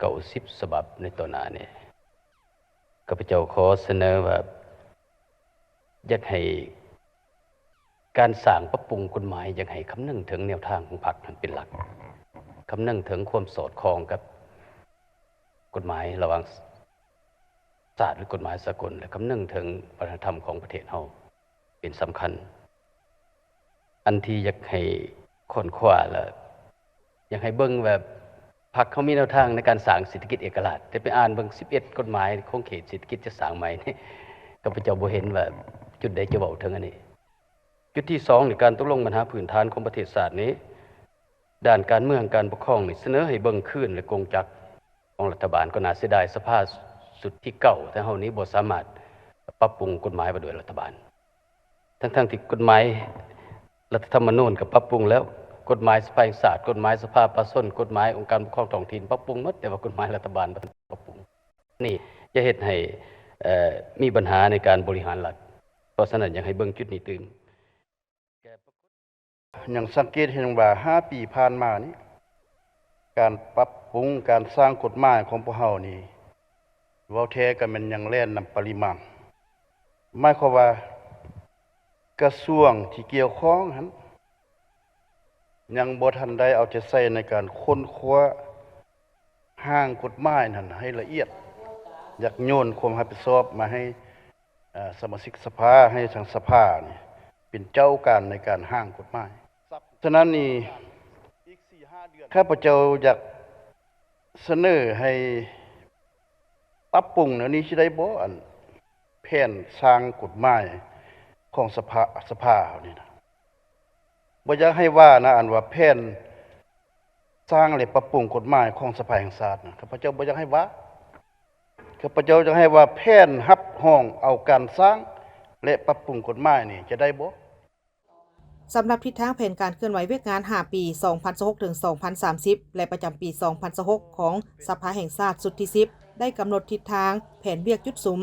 ເກົ້າສິບສະບັບໃນຕໍ່ໜ້ານີ້, ຂ້າພະເຈົ້າຂໍສະເໜີວ່າ ຢາກໃຫ້ການສ້າງປັບປຸງກົດໝາຍ ຢາກໃຫ້ຄຳນຶງເຖິງແນວທາງຂອງພັກຫັ້ນເປັນຫຼັກ, ຄຳນຶງເຖິງຄວາມສອດຄ່ອງກັບ ກົດໝາຍລະຫວ່າງຊາດ ຫຼື ກົດໝາຍສາກົນ ແລະ ຄຳນຶງເຖິງວັດທະນະທຳຂອງປະເທດເຮົາເປັນສຳຄັນ. ອັນທີ່ຢາກໃຫ້ຄົ້ນຄວ້າ ແລະ ຢາກໃຫ້ເບິ່ງວ່າ ພັກເຮົາມີແນວທາງໃນການສ້າງເສດຖະກິດເອກະລາດ, ແຕ່ໄປອ່ານເບິ່ງສິບເອັດກົດໝາຍຂົງເຂດເສດຖະກິດຈະສ້າງໃໝ່ນີ້ ຂ້າພະເຈົ້າບໍ່ເຫັນວ່າຈຸດໃດຈະເວົ້າເຖິງອັນນີ້. ຈຸດທີສອງນີ້ ການຕົກລົງບັນຫາພື້ນຖານຂອງປະເທດຊາດນີ້ ດ້ານການເມືອງການປົກຄອງນີ້ ສະເໜີໃຫ້ເບິ່ງຄືນ ແລະ ກົງຈັກຂອງລັດຖະບານ. ກໍໜ້າເສຍດາຍ ສະພາຊຸດທີເກົ້າຂອງເຮົານີ້ບໍ່ສາມາດປັບປຸງກົດໝາຍວ່າດ້ວຍລັດຖະບານ ທັງໆທີ່ກົດໝາຍລັດຖະທຳມະນູນກໍປັບປຸງແລ້ວ, ກົດໝາຍສະພາແຫ່ງຊາດ, ກົດໝາຍສະພາປະຊາຊົນ, ກົດໝາຍອົງການປົກຄອງທ້ອງຖິ່ນປັບປຸງໝົດ, ແຕ່ວ່າກົດໝາຍລັດຖະບານບໍ່ທັນປັບປຸງ. ນີ້ຈະເຮັດໃຫ້ ເອີ ມີບັນຫາໃນການບໍລິຫານລັດ. ເພາະສະນັ້ນ ຢາກໃຫ້ເບິ່ງຈຸດນີ້ຕື່ມ. ຍັງສັງເກດເຫັນວ່າ ຫ້າປີຜ່ານມານີ້ ການປັບປຸງ ການສ້າງກົດໝາຍຂອງພວກເຮົານີ້ ເວົ້າແທ້ກໍແມ່ນຍັງແລ່ນນຳປະລິມານ. ໝາຍຄວາມວ່າ ກະຊວງທີ່ກ່ຽວຂ້ອງຫັ້ນ ຍັງບໍ່ທັນໄດ້ເອົາໃຈໃສ່ໃນການຄົ້ນຄວ້າຮ່າງກົດໝາຍນັ້ນໃຫ້ລະອຽດ. ຢາກໂຍນຄວາມຮັບຜິດຊອບມາໃຫ້ ເອີ ສະມາຊິກສະພາ, ໃຫ້ທາງສະພານີ້ເປັນເຈົ້າການໃນການຮ່າງກົດໝາຍ. ສະນັ້ນນີ້ ຂ້າພະເຈົ້າຢາກສະເໜີໃຫ້ປັບປຸງແນວນີ້ຊິໄດ້ບໍ່? ອັນແຜນສ້າງກົດໝາຍຂອງສະພາ, ສະພາເຮົານີ້ນະ. ບໍ່ຢາກໃຫ້ວ່ານະ, ອັນວ່າແຜນສ້າງ ແລະ ປັບປຸງກົດໝາຍຂອງສະພາແຫ່ງຊາດນະ, ຂ້າພະເຈົ້າບໍ່ຢາກໃຫ້ວ່າ. ຂ້າພະເຈົ້າຢາກໃຫ້ວ່າແຜນຮັບຮອງເອົາການສ້າງ ແລະ ປັບປຸງກົດໝາຍນີ້ຈະໄດ້ບໍ່? ສຳລັບທິດທາງແຜນການເຄື່ອນໄຫວວຽກງານຫ້າປີ ສອງພັນຊາວຫົກ ເຖິງ ສອງພັນສາມສິບ ແລະ ປະຈຳປີ ສອງພັນຊາວຫົກ ຂອງສະພາແຫ່ງຊາດຊຸດທີສິບ ໄດ້ກຳນົດທິດທາງ, ແຜນວຽກຈຸດສຸມ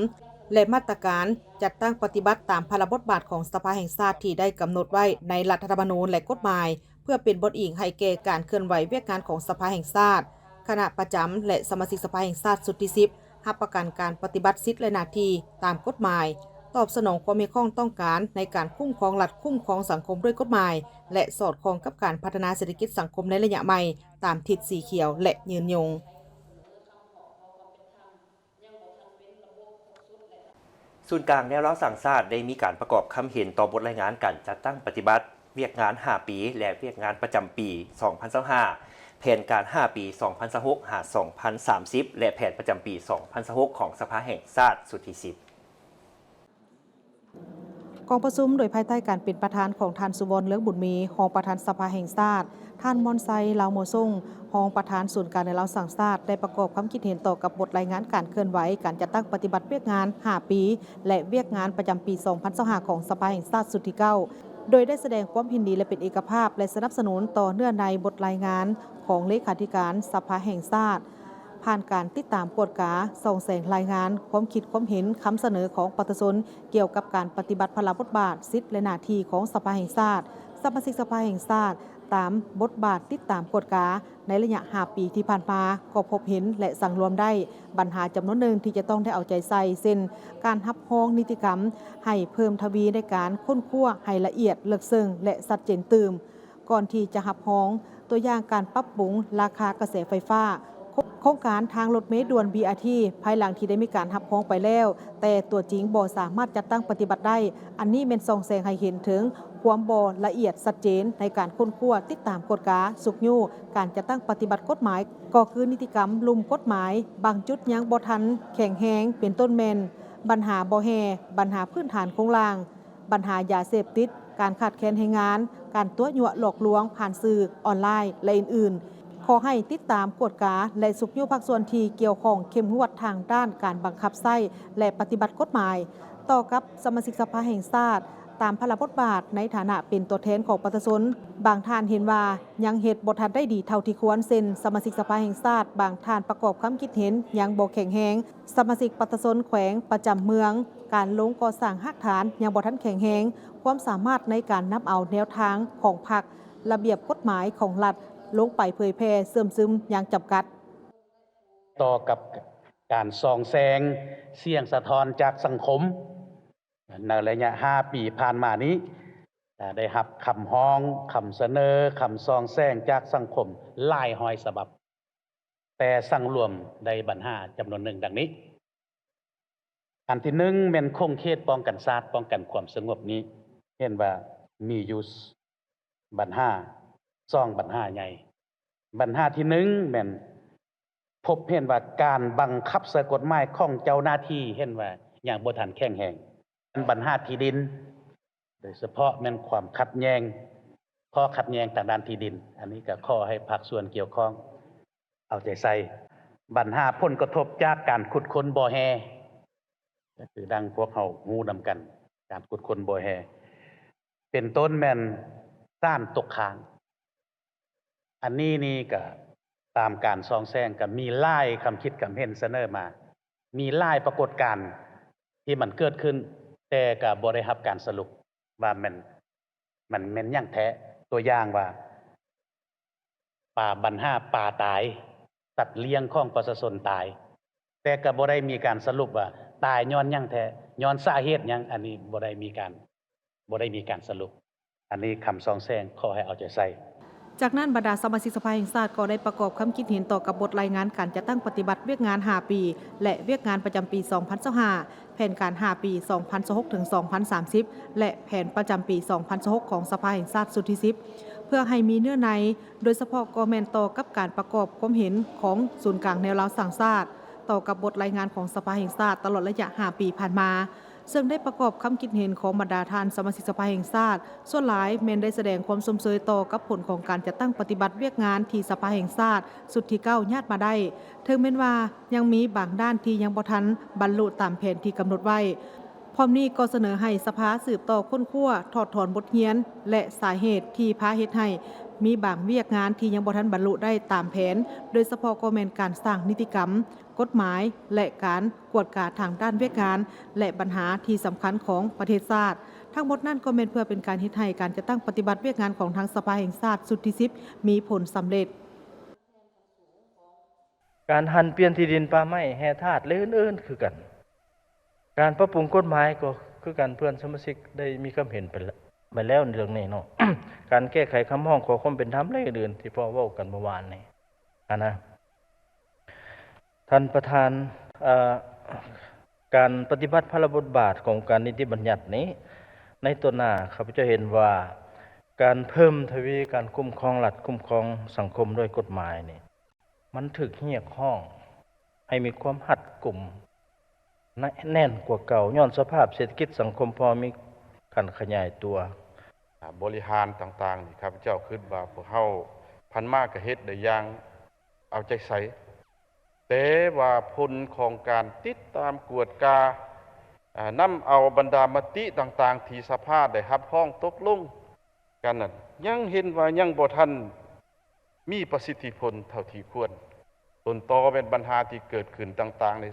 ແລະ ມາດຕະການຈັດຕັ້ງປະຕິບັດຕາມພາລະບົດບາດຂອງສະພາແຫ່ງຊາດທີ່ໄດ້ກຳນົດໄວ້ໃນລັດຖະທຳມະນູນ ແລະ ກົດໝາຍ ເພື່ອເປັນບ່ອນອີງໃຫ້ແກ່ການເຄື່ອນໄຫວວຽກງານຂອງສະພາແຫ່ງຊາດ, ຄະນະປະຈຳ ແລະ ສະມາຊິກສະພາແຫ່ງຊາດຊຸດທີສິບ ຮັບປະກັນການປະຕິບັດສິດ ແລະ ໜ້າທີ່ຕາມກົດໝາຍ, ຕອບສະໜອງຄວາມຮຽກຮ້ອງຕ້ອງການໃນການຄຸ້ມຄອງລັດ, ຄຸ້ມຄອງສັງຄົມດ້ວຍກົດໝາຍ ແລະ ສອດຄ່ອງກັບການພັດທະນາເສດຖະກິດສັງຄົມໃນໄລຍະໃໝ່ຕາມທິດສີຂຽວ ແລະ ຍືນຍົງ. ສູນກາງແນວລາວສ້າງຊາດໄດ້ມີການປະກອບຄຳເຫັນຕໍ່ບົດລາຍງານການຈັດຕັ້ງປະຕິບັດວຽກງານຫ້າປີ ແລະ ວຽກງານປະຈຳປີສອງພັນຊາວຫ້າ, ແຜນການຫ້າປີ ສອງພັນຊາວຫົກ ຫາ ສອງພັນສາມສິບ ແລະ ແຜນປະຈຳປີສອງພັນຊາວຫົກ ຂອງສະພາແຫ່ງຊາດຊຸດທີສິບ. ກອງປະຊຸມໂດຍພາຍໃຕ້ການເປັນປະທານຂອງທ່ານ ສຸວອນ ເລືອງບຸນມີ ຮອງປະທານສະພາແຫ່ງຊາດ, ທ່ານ ມ່ອນໄຊ ລາວມົວຊົງ ຮອງປະທານສູນກາງແນວລາວສ້າງຊາດ ໄດ້ປະກອບຄຳຄິດເຫັນຕໍ່ກັບບົດລາຍງານການເຄື່ອນໄຫວການຈັດຕັ້ງປະຕິບັດວຽກງານຫ້າປີ ແລະ ວຽກງານປະຈຳປີສອງພັນຊາວຫ້າ ຂອງສະພາແຫ່ງຊາດຊຸດທີເກົ້າ ໂດຍໄດ້ສະແດງຄວາມເຫັນດີ ແລະ ເປັນເອກະພາບ ແລະ ສະໜັບສະໜູນຕໍ່ເນື້ອໃນບົດລາຍງານຂອງເລຂາທິການສະພາແຫ່ງຊາດ ຜ່ານການຕິດຕາມກວດກາ, ສ່ອງແສງລາຍງານ, ຄວາມຄິດຄວາມເຫັນ, ຄຳສະເໜີຂອງປະຊາຊົນກ່ຽວກັບການປະຕິບັດພາລະບົດບາດ, ສິດ ແລະ ໜ້າທີ່ຂອງສະພາແຫ່ງຊາດ, ສະມາຊິກສະພາແຫ່ງຊາດ, ຕາມບົດບາດຕິດຕາມກວດກາໃນໄລຍະຫ້າປີທີ່ຜ່ານມາ ກໍພົບເຫັນ ແລະ ສັງລວມໄດ້ບັນຫາຈຳນວນໜຶ່ງທີ່ຈະຕ້ອງໄດ້ເອົາໃຈໃສ່ ເຊັ່ນ ການຮັບຮອງນິຕິກຳໃຫ້ເພີ່ມທະວີໃນການຄົ້ນຄວ້າໃຫ້ລະອຽດເລິກເຊິ່ງ ແລະ ຊັດເຈນຕື່ມ ກ່ອນທີ່ຈະຮັບຮອງ, ຕົວຢ່າງການປັບປຸງລາຄາກະແສໄຟຟ້າ, ໂຄ- ໂຄງການທາງລົດເມດ່ວນ ບີອາທີ ພາຍຫຼັງທີ່ໄດ້ມີການຮັບຮອງໄປແລ້ວ, ແຕ່ຕົວຈິງບໍ່ສາມາດຈັດຕັ້ງປະຕິບັດໄດ້. ອັນນີ້ແມ່ນສ່ອງແສງໃຫ້ເຫັນເຖິງຄວາມບໍ່ລະອຽດຊັດເຈນໃນການຄົ້ນຄວ້າ, ຕິດຕາມກວດກາ, ຊຸກຍູ້ການຈັດຕັ້ງປະຕິບັດກົດໝາຍ, ກໍຄືນິຕິກຳລຸ່ມກົດໝາຍບາງຈຸດຍັງບໍ່ທັນແຂງແຮງ, ເປັນຕົ້ນແມ່ນບັນຫາບໍ່ແຮ່, ບັນຫາພື້ນຖານໂຄງລ່າງ, ບັນຫາຢາເສບຕິດ, ການຂາດແຄນແຮງງານ, ການຕົວະຍົວະຫຼອກລວງຜ່ານສື່ອອນລາຍ ແລະ ອື່ນໆ. ຂໍໃຫ້ຕິດຕາມ, ກວດກາ ແລະ ຊຸກຍູ້ພາກສ່ວນທີ່ກ່ຽວຂ້ອງເຂັ້ມງວດທາງດ້ານການບັງຄັບໃຊ້ ແລະ ປະຕິບັດກົດໝາຍ. ຕໍ່ກັບສະມາຊິກສະພາແຫ່ງຊາດ, ຕາມພາລະບົດບາດໃນຖານະເປັນຕົວແທນຂອງປະຊາຊົນ, ບາງທ່ານເຫັນວ່າຍັງເຮັດບໍ່ທັນໄດ້ດີເທົ່າທີ່ຄວນ, ເຊັ່ນ ສະມາຊິກສະພາແຫ່ງຊາດບາງທ່ານປະກອບຄຳຄິດເຫັນຍັງບໍ່ແຂງແຮງ, ສະມາຊິກປະຊາຊົນແຂວງປະຈຳເມືອງ, ການລົງກໍ່ສ້າງຮາກຖານຍັງບໍ່ທັນແຂງແຮງ, ຄວາມສາມາດໃນການນຳເອົາແນວທາງຂອງພັກ, ລະບຽບກົດໝາຍຂອງລັດ ລົງໄປເຜີຍແຜ່ເຊື່ອມຊຶມຍັງຈຳກັດ. ຕໍ່ກັບການສ່ອງແສງສຽງສະທ້ອນຈາກສັງຄົມ ໃນໄລຍະຫ້າປີຜ່ານມານີ້ ໄດ້ຮັບຄຳຮ້ອງ, ຄຳສະເໜີ, ຄຳສ່ອງແສງຈາກສັງຄົມຫຼາຍຮ້ອຍສະບັບ. ແຕ່ສັງລວມໄດ້ບັນຫາຈຳນວນໜຶ່ງດັ່ງນີ້. ອັນທີໜຶ່ງແມ່ນຂົງເຂດປ້ອງກັນຊາດ ປ້ອງກັນຄວາມສະຫງົບນີ້ ເຫັນວ່າມີຢູ່ບັນຫາ ສອງບັນຫາໃຫຍ່. ບັນຫາທີໜຶ່ງແມ່ນພົບເຫັນວ່າການບັງຄັບໃຊ້ກົດໝາຍຂອງເຈົ້າໜ້າທີ່ ເຫັນວ່າຍັງບໍ່ທັນແຂງແຮງ. ບັນຫາທີ່ດິນ ໂດຍສະເພາະແມ່ນຄວາມຂັດແຍ່ງ ຂໍ້ຂັດແຍ່ງທາງດ້ານທີ່ດິນ ອັນນີ້ກໍຂໍໃຫ້ພາກສ່ວນກ່ຽວຂ້ອງເອົາໃຈໃສ່. ບັນຫາຜົນກະທົບຈາກການຂຸດຄົ້ນບໍ່ແຮ່ ກໍຄືດັ່ງພວກເຮົາຮູ້ນຳກັນ ການຂຸດຄົ້ນບໍ່ແຮ່ ເປັນຕົ້ນແມ່ນສານຕົກຄ້າງ. ອັນນີ້ນີ້ກໍຕາມການສ່ອງແສງ ກໍມີຫຼາຍຄຳຄິດຄຳເຫັນສະເໜີມາ ມີຫຼາຍປາກົດການທີ່ມັນເກີດຂຶ້ນ ແຕ່ກໍບໍ່ໄດ້ຮັບການສະຫຼຸບວ່າແມ່ນ ມັນແມ່ນຫຍັງແທ້. ຕົວຢ່າງວ່າ ປາ ບັນຫາປາຕາຍ ສັດລ້ຽງຂອງປະຊາຊົນຕາຍ ແຕ່ກໍບໍ່ໄດ້ມີການສະຫຼຸບວ່າຕາຍຍ້ອນຫຍັງແທ້ ຍ້ອນສາເຫດຫຍັງ ອັນນີ້ບໍ່ໄດ້ມີການ ບໍ່ໄດ້ມີການສະຫຼຸບ. ອັນນີ້ຄຳສ່ອງແສງ ຂໍໃຫ້ເອົາໃຈໃສ່. ຈາກນັ້ນ ບັນດາສະມາຊິກສະພາແຫ່ງຊາດກໍໄດ້ປະກອບຄຳຄິດເຫັນຕໍ່ກັບບົດລາຍງານການຈັດຕັ້ງປະຕິບັດວຽກງານຫ້າປີ ແລະ ວຽກງານປະຈຳປີສອງພັນຊາວຫ້າ ແຜນການຫ້າປີ ສອງພັນຊາວຫົກ ເຖິງ ສອງພັນສາມສິບ ແລະ ແຜນປະຈຳປີ ສອງພັນຊາວຫົກ ຂອງສະພາແຫ່ງຊາດຊຸດທີສິບ ເພື່ອໃຫ້ມີເນື້ອໃນ, ໂດຍສະເພາະກໍແມ່ນຕໍ່ກັບການປະກອບຄວາມເຫັນຂອງສູນກາງແນວລາວສ້າງຊາດ ຕໍ່ກັບບົດລາຍງານຂອງສະພາແຫ່ງຊາດຕະຫຼອດໄລຍະຫ້າປີຜ່ານມາ, ເຊິ່ງໄດ້ປະກອບຄຳຄິດເຫັນຂອງບັນດາທ່ານສະມາຊິກສະພາແຫ່ງຊາດ ສ່ວນຫຼາຍແມ່ນໄດ້ສະແດງຄວາມຊົມເຊີຍຕໍ່ກັບຜົນຂອງການຈັດຕັ້ງປະຕິບັດວຽກງານທີ່ສະພາແຫ່ງຊາດຊຸດທີເກົ້າຍາດມາໄດ້, ເຖິງແມ່ນວ່າຍັງມີບາງດ້ານທີ່ຍັງບໍ່ທັນບັນລຸຕາມແຜນທີ່ກຳນົດໄວ້. ພ້ອມນີ້ກໍສະເໜີໃຫ້ສະພາສືບຕໍ່ຄົ້ນຄວ້າ, ຖອດຖອນບົດຮຽນ ແລະ ສາເຫດທີ່ພາເຮັດໃຫ້ມີບາງວຽກງານທີ່ຍັງບໍ່ທັນບັນລຸໄດ້ຕາມແຜນ, ໂດຍສະເພາະກໍແມ່ນການສ້າງນິຕິກຳ, ກົດໝາຍ ແລະ ການກວດກາທາງດ້ານວຽກງານ ແລະ ບັນຫາທີ່ສຳຄັນຂອງປະເທດຊາດ. ທັງໝົດນັ້ນກໍແມ່ນເພື່ອເປັນການເຮັດໃຫ້ການຈັດຕັ້ງປະຕິບັດວຽກງານຂອງທາງສະພາແຫ່ງຊາດຊຸດທີສິບມີຜົນສຳເລັດ. ການຫັນປ່ຽນທີ່ດິນປ່າໄມ້ແຮ່ທາດ ແລະ ອື່ນໆຄືກັນ. ການປັບປຸງກົດໝາຍກໍຄືກັນ, ເພື່ອນສະມາຊິກໄດ້ມີຄຳເຫັນໄປແລ້ວ ໄປແລ້ວໃນເລື່ອງນີ້ເນາະ. ການແກ້ໄຂຄຳຮ້ອງຂໍຄວາມເປັນທຳ ແລະ ອື່ນໆທີ່ພໍເວົ້າກັນເມື່ອວານນີ້ຫັ້ນນະ. ທ່ານປະທານ, ເອີ, ການປະຕິບັດພາລະບົດບາດຂອງການນິຕິບັນຍັດນີ້ ໃນຕໍ່ໜ້າ ຂ້າພະເຈົ້າເຫັນວ່າການເພີ່ມທະວີການຄຸ້ມຄອງລັດ, ຄຸ້ມຄອງສັງຄົມດ້ວຍກົດໝາຍນີ້ ມັນຖືກຮຽກຮ້ອງໃຫ້ມີຄວາມຮັດກຸມ ແໜ້ນກວ່າເກົ່າ ຍ້ອນສະພາບເສດຖະກິດສັງຄົມພໍມີການຂະຫຍາຍຕົວ. ບໍລິຫານຕ່າງໆນີ້ ຂ້າພະເຈົ້າຄິດວ່າພວກເຮົາຜ່ານມາກໍເຮັດໄດ້ຢ່າງເອົາໃຈໃສ່, ແຕ່ວ່າຜົນຂອງການຕິດຕາມກວດກາ, ນຳເອົາບັນດາມະຕິຕ່າງໆທີ່ສະພາໄດ້ຮັບຮອງຕົກລົງ ກັນນັ້ນ ຍັງເຫັນວ່າຍັງບໍ່ທັນມີປະສິດທິຜົນເທົ່າທີ່ຄວນ. ຕົ້ນຕໍແມ່ນບັນຫາທີ່ເກີດຂຶ້ນຕ່າງໆ ໃນ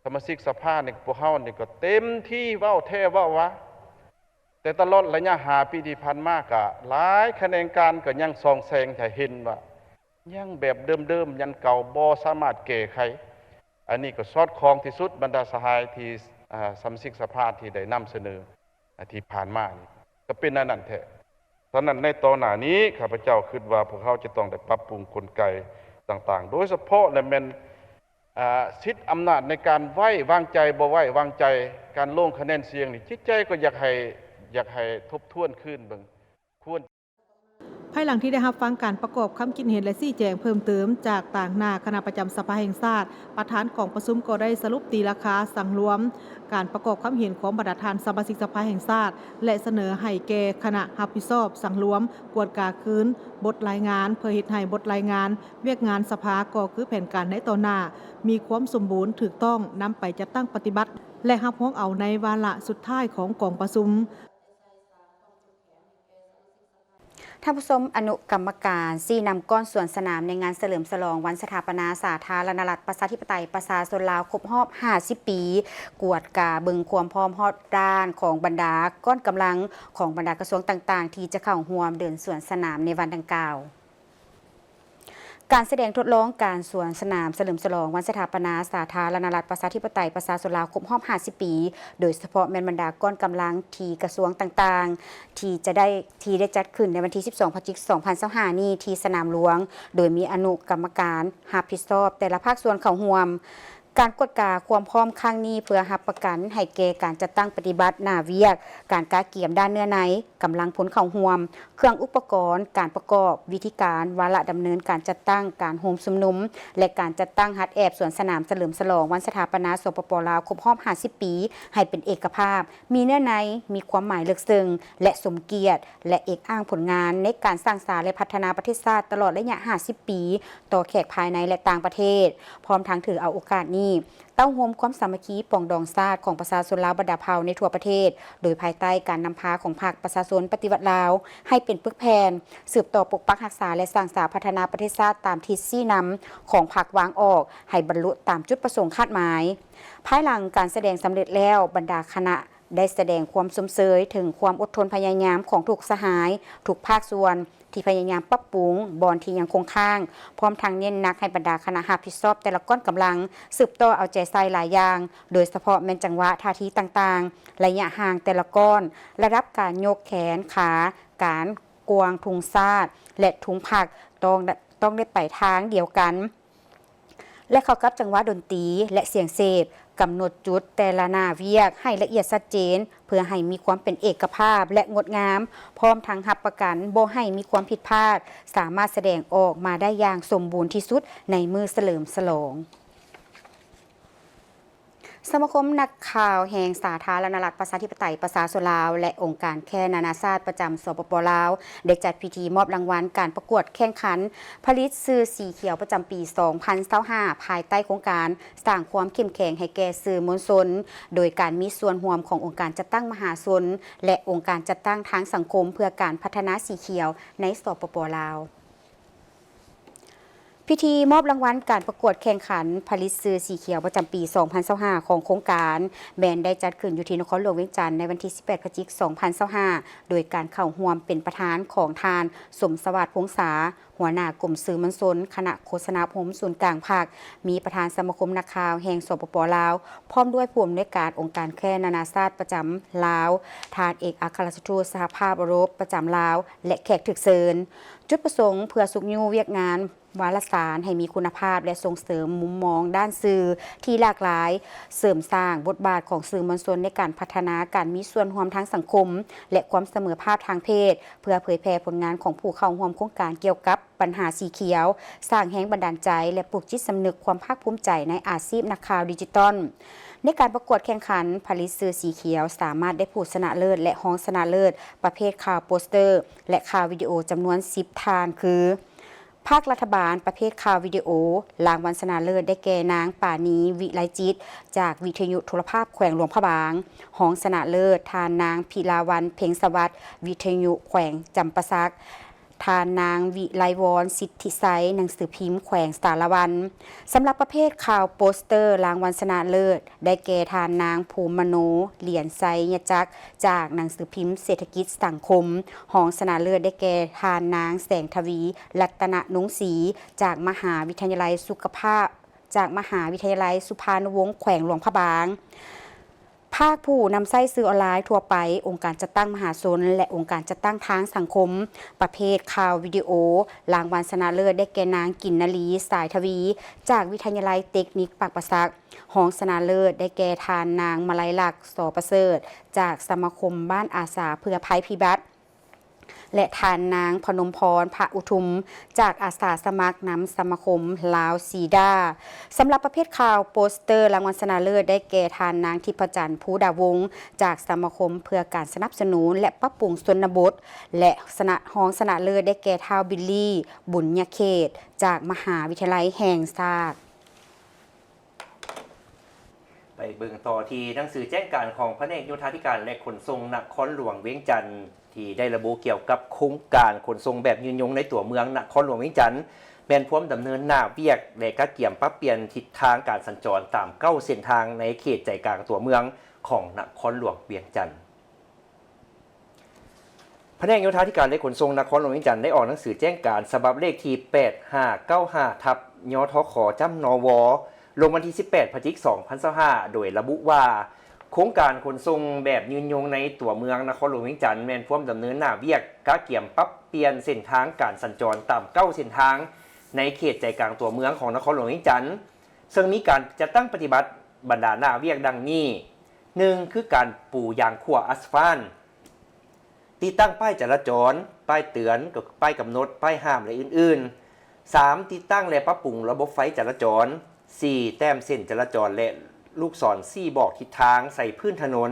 ສະມາຊິກສະພາ ໃນພວກເຮົານີ້ກໍເຕັມທີ່ເວົ້າແທ້ເວົ້າວ່າ, ແຕ່ຕະຫຼອດໄລຍະຫ້າປີທີ່ຜ່ານມາ ກະຫຼາຍຂະແໜງການກໍຍັງສ່ອງແສງໃຫ້ເຫັນວ່າ ຍັງແບບເດີມໆ ຍັງເກົ່າ ບໍ່ສາມາດແກ້ໄຂ. ອັນນີ້ກໍສອດຄ່ອງທີ່ສຸດ ບັນດາສະຫາຍທີ່ ອາ ສະມາຊິກສະພາທີ່ໄດ້ນຳສະເໜີ ອາ ທີ່ຜ່ານມານີ້ ກໍເປັນອັນນັ້ນແທ້. ສະນັ້ນ ໃນຕໍ່ໜ້ານີ້ ຂ້າພະເຈົ້າຄິດວ່າພວກເຮົາຈະຕ້ອງໄດ້ປັບປຸງກົນໄກຕ່າງໆ ໂດຍສະເພາະແລະແມ່ນ ອາ ສິດອຳນາດໃນການໄວ້ວາງໃຈ ບໍ່ໄວ້ວາງໃຈ ການລົງຄະແນນສຽງນີ້ ຈິດໃຈກໍຢາກໃຫ້ ຢາກໃຫ້ທົບທວນຄືນເບິ່ງ ຄວນ ພາຍຫຼັງທີ່ໄດ້ຮັບຟັງການປະກອບຄຳຄິດເຫັນ ແລະ ຊີ້ແຈງເພີ່ມເຕີມຈາກຕາງໜ້າຄະນະປະຈຳສະພາແຫ່ງຊາດ, ປະທານກອງປະຊຸມກໍໄດ້ສະຫຼຸບຕີລາຄາສັງລວມການປະກອບຄຳເຫັນຂອງບັນດາທ່ານສະມາຊິກສະພາແຫ່ງຊາດ ແລະ ສະເໜີໃຫ້ແກ່ຄະນະຮັບຜິດຊອບສັງລວມກວດກາຄືນບົດລາຍງານ ເພື່ອເຮັດໃຫ້ບົດລາຍງານວຽກງານສະພາ ກໍຄືແຜນການໃນຕໍ່ໜ້າ ມີຄວາມສົມບູນ, ຖືກຕ້ອງ, ນຳໄປຈັດຕັ້ງປະຕິບັດ ແລະ ຮັບຮອງເອົາໃນວາລະສຸດທ້າຍຂອງກອງປະຊຸມ. ທ່ານຜູ້ຊົມ, ອະນຸກຳມະການຊີ້ນຳກ້ອນສວນສະໜາມໃນງານສະເຫຼີມສະຫຼອງວັນສະຖາປະນາສາທາລະນະລັດ ປະຊາທິປະໄຕ ປະຊາຊົນລາວ ຄົບຮອບຫ້າສິບປີ, ກວດກາເບິ່ງຄວາມພ້ອມຮອບດ້ານຂອງບັນດາກ້ອນກຳລັງຂອງບັນດາກະຊວງຕ່າງໆ ທີ່ຈະເຂົ້າຮ່ວມເດີນສວນສະໜາມໃນວັນດັ່ງກ່າວ. ການສະແດງທົດລອງການສວນສະໜາມສະເຫຼີມສະຫຼອງວັນສະຖາປະນາສາທາລະນະລັດປະຊາທິປະໄຕປະຊາຊົນລາວຄົບຮອບຫ້າສິບປີ ໂດຍສະເພາະແມ່ນບັນດາກ້ອນກຳລັງທີ່ກະຊວງຕ່າງໆ ທີ່ຈະໄດ້ ທີ່ໄດ້ຈັດຂຶ້ນໃນວັນທີສິບສອງ ພະຈິກ ສອງພັນຊາວຫ້ານີ້ ທີ່ສະໜາມຫຼວງ ໂດຍມີອະນຸກຳມະການຮັບຜິດຊອບແຕ່ລະພາກສ່ວນເຂົ້າຮ່ວມ. ການກວດກາຄວາມພ້ອມຄັ້ງນີ້ ເພື່ອຮັບປະກັນໃຫ້ແກ່ການຈັດຕັ້ງປະຕິບັດໜ້າວຽກ, ການກະກຽມດ້ານເນື້ອໃນ, ກຳລັງພົນເຂົ້າຮ່ວມ, ເຄື່ອງອຸປະກອນ, ການປະກອບ, ວິທີການ, ວາລະດຳເນີນການຈັດຕັ້ງ, ການໂຮມຊຸມນຸມ ແລະ ການຈັດຕັ້ງຮັດແອບສວນສະໜາມສະເຫຼີມສະຫຼອງວັນສະຖາປະນາ ສປປ ລາວ ຄົບຮອບຫ້າສິບປີ ໃຫ້ເປັນເອກະພາບ, ມີເນື້ອໃນ, ມີຄວາມໝາຍເລິກເຊິ່ງ ແລະ ສົມກຽດ ແລະ ເອກອ້າງຜົນງານໃນການສ້າງສາ ແລະ ພັດທະນາປະເທດຊາດຕະຫຼອດໄລຍະຫ້າສິບປີ ຕໍ່ແຂກພາຍໃນ ແລະ ຕ່າງປະເທດ, ພ້ອມທັງຖືເອົາໂອກາດນີ້ ເຕົ້າໂຮມຄວາມສາມັກຄີປອງດອງຊາດຂອງປະຊາຊົນລາວບັນດາເຜົ່າໃນທົ່ວປະເທດ, ໂດຍພາຍໃຕ້ການນຳພາຂອງພັກປະຊາຊົນປະຕິວັດລາວ ໃຫ້ເປັນປຶກແຜ່ນ, ສືບຕໍ່ປົກປັກຮັກສາ ແລະ ສ້າງສາພັດທະນາປະເທດຊາດຕາມທິດຊີ້ນຳຂອງພັກວາງອອກ ໃຫ້ບັນລຸຕາມຈຸດປະສົງຄາດໝາຍ. ພາຍຫຼັງການສະແດງສຳເລັດແລ້ວ, ບັນດາຄະນະ ໄດ້ສະແດງຄວາມຊົມເຊີຍເຖິງຄວາມອົດທົນພະຍາຍາມຂອງທຸກສະຫາຍ, ທຸກພາກສ່ວນ ທີ່ພະຍາຍາມປັບປຸງບ່ອນທີ່ຍັງຄົງຄ້າງ, ພ້ອມທັງເນັ້ນໜັກໃຫ້ບັນດາຄະນະຮັບຜິດຊອບແຕ່ລະກ້ອນກຳລັງ ສືບຕໍ່ເອົາໃຈໃສ່ຫຼາຍຢ່າງ, ໂດຍສະເພາະແມ່ນຈັງຫວະທ່າທີຕ່າງໆ, ໄລຍະຫ່າງແຕ່ລະກ້ອນ, ລະດັບການຍົກແຂນຂາ, ການກວາງທຸງຊາດ ແລະ ທຸງພັກ ຕ້ອງ ຕ້ອງໄດ້ໄປທາງດຽວກັນ. ແລະ ເຂົ້າກັບຈັງຫວະດົນຕີ ແລະ ສຽງເສບ, ກຳນົດຈຸດແຕ່ລະໜ້າວຽກໃຫ້ລະອຽດຊັດເຈນ ເພື່ອໃຫ້ມີຄວາມເປັນເອກະພາບ ແລະ ງົດງາມ, ພ້ອມທັງຮັບປະກັນບໍ່ໃຫ້ມີຄວາມຜິດພາດ, ສາມາດສະແດງອອກມາໄດ້ຢ່າງສົມບູນທີ່ສຸດໃນມື້ສະເຫຼີມສະຫຼອງ. ສະມາຄົມນັກຂ່າວແຫ່ງສາທາລະນະລັດປະຊາທິປະໄຕປະຊາຊົນລາວ ແລະ ອົງການແຄນານາຊາດປະຈຳ ສປປ ລາວ ໄດ້ຈັດພິທີມອບລາງວັນການປະກວດແຂ່ງຂັນຜະລິດສື່ສີຂຽວປະຈຳປີສອງພັນຊາວຫ້າ ພາຍໃຕ້ໂຄງການສ້າງຄວາມເຂັ້ມແຂງໃຫ້ແກ່ສື່ມວນຊົນ ໂດຍການມີສ່ວນຮ່ວມຂອງອົງການຈັດຕັ້ງມະຫາຊົນ ແລະ ອົງການຈັດຕັ້ງທາງສັງຄົມເພື່ອການພັດທະນາສີຂຽວໃນ ສປປ ລາວ. ພິທີມອບລາງວັນການປະກວດແຂ່ງຂັນຜະລິດສື່ສີຂຽວປະຈຳປີສອງພັນຊາວຫ້າ ຂອງໂຄງການ ແມ່ນໄດ້ຈັດຂຶ້ນຢູ່ທີ່ນະຄອນຫຼວງວຽງຈັນ ໃນວັນທີສິບແປດ ພະຈິກ ສອງພັນຊາວຫ້າ ໂດຍການເຂົ້າຮ່ວມເປັນປະທານຂອງທ່ານ ສົມສະຫວາດ ພົງສາ ຫົວໜ້າກົມສື່ມວນຊົນ ຄະນະໂຄສະນາອົບຮົມສູນກາງພັກ, ມີປະທານສະມາຄົມນັກຂ່າວແຫ່ງ ສປປ ລາວ, ພ້ອມດ້ວຍຜູ້ອຳນວຍການອົງການແຄນານາຊາດປະຈຳລາວ, ທ່ານເອກອັກຄະລັດທູດສະຫະພາບເອີຣົບປະຈຳລາວ ແລະ ແຂກຖືກເຊີນ. ຈຸດປະສົງເພື່ອຊຸກຍູ້ວຽກງານວາລະສານໃຫ້ມີຄຸນນະພາບ ແລະ ສົ່ງເສີມມຸມມອງດ້ານສື່ທີ່ຫຼາກຫຼາຍ, ເສີມສ້າງບົດບາດຂອງສື່ມວນຊົນໃນການພັດທະນາການມີສ່ວນຮ່ວມທາງສັງຄົມ ແລະ ຄວາມສະເໝີພາບທາງເພດ, ເພື່ອເຜີຍແຜ່ຜົນງານຂອງຜູ້ເຂົ້າຮ່ວມໂຄງການກ່ຽວກັບບັນຫາສີຂຽວ, ສ້າງແຮງບັນດານໃຈ ແລະ ປູກຈິດສຳນຶກຄວາມພາກພູມໃຈໃນອາຊີບນັກຂ່າວດິຈິຕອນ. ໃນການປະກວດແຂ່ງຂັນຜະລິດສື່ສີຂຽວ ສາມາດໄດ້ຜູ້ຊະນະເລີດ ແລະ ຮອງຊະນະເລີດປະເພດຂ່າວໂປສເຕີ ແລະ ຂ່າວວິດີໂອຈຳນວນສິບທ່ານ ຄື ພາກລັດຖະບານ ປະເພດຂ່າວວິດີໂອ, ລາງວັນຊະນະເລີດໄດ້ແກ່ນາງ ປານີ ວິໄລຈິດ ຈາກວິທະຍຸໂທລະພາບແຂວງຫຼວງພະບາງ, ຮອງຊະນະເລີດ ທ່ານນາງ ພິລາວັນ ເພັງສະຫວັດ ວິທະຍຸແຂວງຈຳປາສັກ, ທ່ານນາງ ວິໄລວອນ ສິດທິໄຊ ໜັງສືພິມແຂວງສາລະວັນ. ສຳລັບປະເພດຂ່າວໂປສເຕີ ລາງວັນຊະນະເລີດ ໄດ້ແກ່ທ່ານນາງ ພູມມະໂນ ຫຼຽນໄຊຍະຈັກ ຈາກໜັງສືພິມເສດຖະກິດສັງຄົມ, ຮອງຊະນະເລີດໄດ້ແກ່ທ່ານນາງ ແສງທະວີ ລັດຕະນະນົງສີ ຈາກມະຫາວິທະຍາໄລສຸຂະພາບ ຈາກມະຫາວິທະຍາໄລສຸພານຸວົງ ແຂວງຫຼວງພະບາງ. ພາກຜູ້ນຳໃຊ້ສື່ອອນລາຍທົ່ວໄປ, ອົງການຈັດຕັ້ງມະຫາຊົນ ແລະ ອົງການຈັດຕັ້ງທາງສັງຄົມ, ປະເພດຂ່າວວິດີໂອ, ລາງວັນຊະນະເລີດໄດ້ແກ່ນາງ ກິນນາລີ ສາຍທະວີ ຈາກວິທະຍາໄລເຕັກນິກປາກປະສັກ, ຮອງຊະນະເລີດໄດ້ແກ່ທ່ານນາງ ມະໄລລັກ ສອປະເສີດ ຈາກສະມາຄົມບ້ານອາສາເພື່ອໄພພິບັດ ແລະ ທ່ານນາງ ພະນົມພອນ ພະອຸທຸມ ຈາກອາສາສະໝັກນຳສະມາຄົມລາວຊີດາ. ສຳລັບປະເພດຂ່າວໂປສເຕີ, ລາງວັນຊະນະເລີດໄດ້ແກ່ທ່ານນາງ ທິບພະຈັນ ພູດາວົງ ຈາກສະມາຄົມເພື່ອການສະໜັບສະໜູນ ແລະ ປັບປຸງຊົນນະບົດ ແລະ ຊະນະ ຮອງຊະນະເລີດໄດ້ແກ່ທ້າວ ບິລລີ ບຸນຍະເຂດ ຈາກມະຫາວິທະຍາໄລແຫ່ງຊາດ. ໄປເບິ່ງຕໍ່ທີ່ໜັງສືແຈ້ງການຂອງພະແນກໂຍທາທິການ ແລະ ຂົນສົ່ງນະຄອນຫຼວງວຽງຈັນ ທີ່ໄດ້ລະບຸກ່ຽວກັບໂຄງການຂົນສົ່ງແບບຍືນຍົງໃນຕົວເມືອງນະຄອນຫຼວງວຽງຈັນ ແມ່ນພວມດຳເນີນໜ້າວຽກ ແລະ ກະກຽມປັບປ່ຽນທິດທາງການສັນຈອນຕາມເກົ້າເສັ້ນທາງໃນເຂດໃຈກາງຕົວເມືອງຂອງນະຄອນຫຼວງວຽງຈັນ. ພະແນກໂຍທາທິການ ແລະ ຂົນສົ່ງນະຄອນຫຼວງວຽງຈັນ ໄດ້ອອກໜັງສືແຈ້ງການສະບັບເລກທີ ແປດຫ້າເກົ້າຫ້າ ທັບ ຍທຂ ຈ້ຳ ນວ ລົງວັນທີ ສິບແປດ ພະຈິກ ສອງພັນຊາວຫ້າ ໂດຍລະບຸວ່າ ໂຄງການຂົນສົ່ງແບບຍືນຍົງໃນຕົວເມືອງນະຄອນຫຼວງວຽງຈັນ ແມ່ນພວມດຳເນີນໜ້າວຽກກະກຽມປັບປ່ຽນເສັ້ນທາງການສັນຈອນຕາມເກົ້າເສັ້ນທາງ ໃນເຂດໃຈກາງຕົວເມືອງຂອງນະຄອນຫຼວງວຽງຈັນ ເຊິ່ງມີການຈັດຕັ້ງປະຕິບັດບັນດາໜ້າວຽກດັ່ງນີ້: ໜຶ່ງ ຄືການປູຢາງຂົວອາສະຟານ, ຕິດຕັ້ງປ້າຍຈະລາຈອນ, ປ້າຍເຕືອນ, ປ້າຍກຳນົດ, ປ້າຍຫ້າມ ແລະ ອື່ນໆ. ສາມ ຕິດຕັ້ງ ແລະ ປັບປຸງລະບົບໄຟຈະລາຈອນ. ສີ່ ແຕ້ມເສັ້ນຈະລາຈອນ ແລະ ລູກສອນຊີ້ບອກທິດທາງໃສ່ພື້ນຖະໜົນ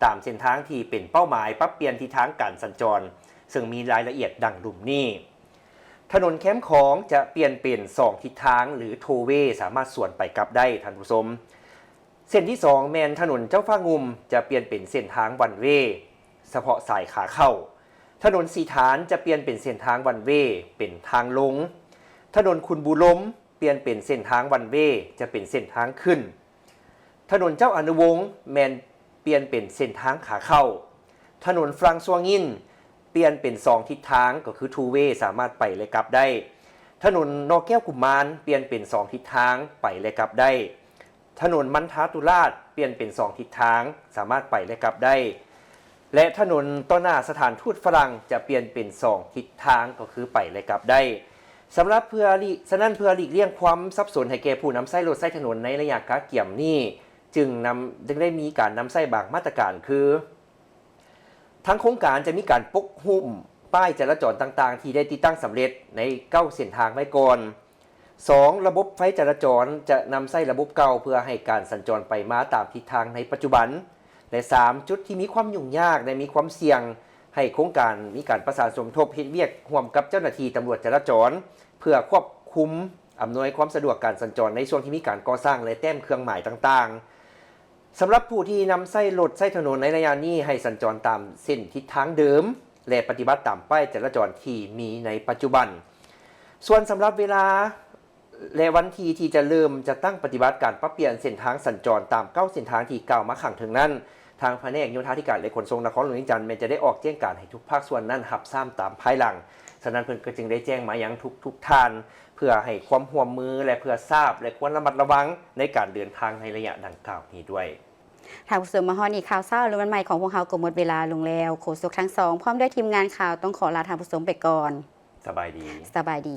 ຕາມເສັ້ນທາງທີ່ເປັນເປົ້າໝາຍປັບປ່ຽນທິດທາງການສັນຈອນ, ເຊິ່ງມີລາຍລະອຽດດັ່ງລຸ່ມນີ້: ຖະໜົນແຄມຂອງຈະປ່ຽນເປັນສອງທິດທາງ ຫຼື ໂທເວ ສາມາດສວນໄປກັບໄດ້, ທ່ານຜູ້ຊົມ. ເສັ້ນທີສອງ ແມ່ນຖະໜົນເຈົ້າຟ້າງຸ່ມ ຈະປ່ຽນເປັນເສັ້ນທາງວັນເວ ສະເພາະສາຍຂາເຂົ້າ. ຖະໜົນສີຖານຈະປ່ຽນເປັນເສັ້ນທາງວັນເວ ເປັນທາງລົງ. ຖະໜົນຂຸນບູລົມ ປ່ຽນເປັນເສັ້ນທາງວັນເວ ຈະເປັນເສັ້ນທາງຂຶ້ນ. ຖະໜົນເຈົ້າອານຸວົງ ແມ່ນປ່ຽນເປັນເສັ້ນທາງຂາເຂົ້າ. ຖະໜົນຟຣັງຊວງຍິນ ປ່ຽນເປັນສອງທິດທາງ ກໍຄື two way ສາມາດໄປ ແລະ ກັບໄດ້. ຖະໜົນນອກແກ້ວກຸມມານ ປ່ຽນເປັນສອງທິດທາງ ໄປ ແລະ ກັບໄດ້. ຖະໜົນມັນທາຕຸລາດ ປ່ຽນເປັນສອງທິດທາງ ສາມາດໄປ ແລະ ກັບໄດ້ ແລະ ຖະໜົນຕໍ່ໜ້າສະຖານທູດຝຣັ່ງ ຈະປ່ຽນເປັນສອງທິດທາງ ກໍຄືໄປ ແລະ ກັບໄດ້. ສຳລັບເພື່ອຫຼີກ ສະນັ້ນ ເພື່ອຫຼີກລ້ຽງຄວາມສັບສົນໃຫ້ແກ່ຜູ້ນຳໃຊ້ລົດໃຊ້ຖະໜົນໃນໄລຍະກະກຽມນີ້ ຈຶ່ງນຳ ຈຶ່ງໄດ້ມີການນຳໃຊ້ບາງມາດຕະການຄື: ທາງໂຄງການຈະມີການປົກຫຸ້ມປ້າຍຈະລາຈອນຕ່າງໆ ທີ່ໄດ້ຕິດຕັ້ງສຳເລັດໃນເກົ້າເສັ້ນທາງໄວ້ກ່ອນ. ສອງ ລະບົບໄຟຈະລາຈອນຈະນຳໃຊ້ລະບົບເກົ່າ ເພື່ອໃຫ້ການສັນຈອນໄປມາຕາມທິດທາງໃນປັດຈຸບັນ ແລະ ສາມ ຈຸດທີ່ມີຄວາມຫຍຸ້ງຍາກ ແລະ ມີຄວາມສ່ຽງ ໃຫ້ໂຄງການມີການປະສານສົມທົບເຮັດວຽກຮ່ວມກັບເຈົ້າໜ້າທີ່ຕຳຫຼວດຈະລາຈອນ ເພື່ອຄວບຄຸມອຳນວຍຄວາມສະດວກການສັນຈອນໃນຊ່ວງທີ່ມີການກໍ່ສ້າງ ແລະ ແຕ້ມເຄື່ອງໝາຍຕ່າງໆ. ສຳລັບຜູ້ທີ່ນຳໃຊ້ລົດໃຊ້ຖະໜົນໃນໄລຍະນີ້ ໃຫ້ສັນຈອນຕາມເສັ້ນທິດທາງເດີມ ແລະ ປະຕິບັດຕາມປ້າຍຈະລາຈອນທີ່ມີໃນປັດຈຸບັນ. ສ່ວນສຳລັບເວລາ ແລະ ວັນທີທີ່ຈະເລີ່ມຈັດຕັ້ງປະຕິບັດການປັບປ່ຽນເສັ້ນທາງສັນຈອນຕາມເກົ້າເສັ້ນທາງທີ່ກ່າວມາຂ້າງເທິງນັ້ນ, ທາງພະແນກໂຍທາທິການ ແລະ ຂົນສົ່ງນະຄອນຫຼວງວຽງຈັນ ແມ່ນຈະໄດ້ອອກແຈ້ງການໃຫ້ທຸກພາກສ່ວນນັ້ນຮັບຊາບຕາມພາຍຫຼັງ. ສະນັ້ນເພິ່ນກໍຈຶ່ງໄດ້ແຈ້ງມາຍັງທຸກໆທ່ານ ເພື່ອໃຫ້ຄວາມຮ່ວມມື ແລະ ເພື່ອຊາບ ແລະ ຄວນລະມັດລະວັງໃນການເດີນທາງໃນໄລຍະດັ່ງກ່າວນີ້ດ້ວຍ. ທ່ານຜູ້ຊົມ ມາຮອດນີ້ ຂ່າວເຊົ້າລຸງວັນໃໝ່ຂອງພວກເຮົາກໍໝົດເວລາລົງແລ້ວ. ໂຄສົກທັງສອງ ພ້ອມດ້ວຍທີມງານຂ່າວ ຕ້ອງຂໍລາທ່ານຜູ້ຊົມໄປກ່ອນ. ສະບາຍດີ. ສະບາຍດີ.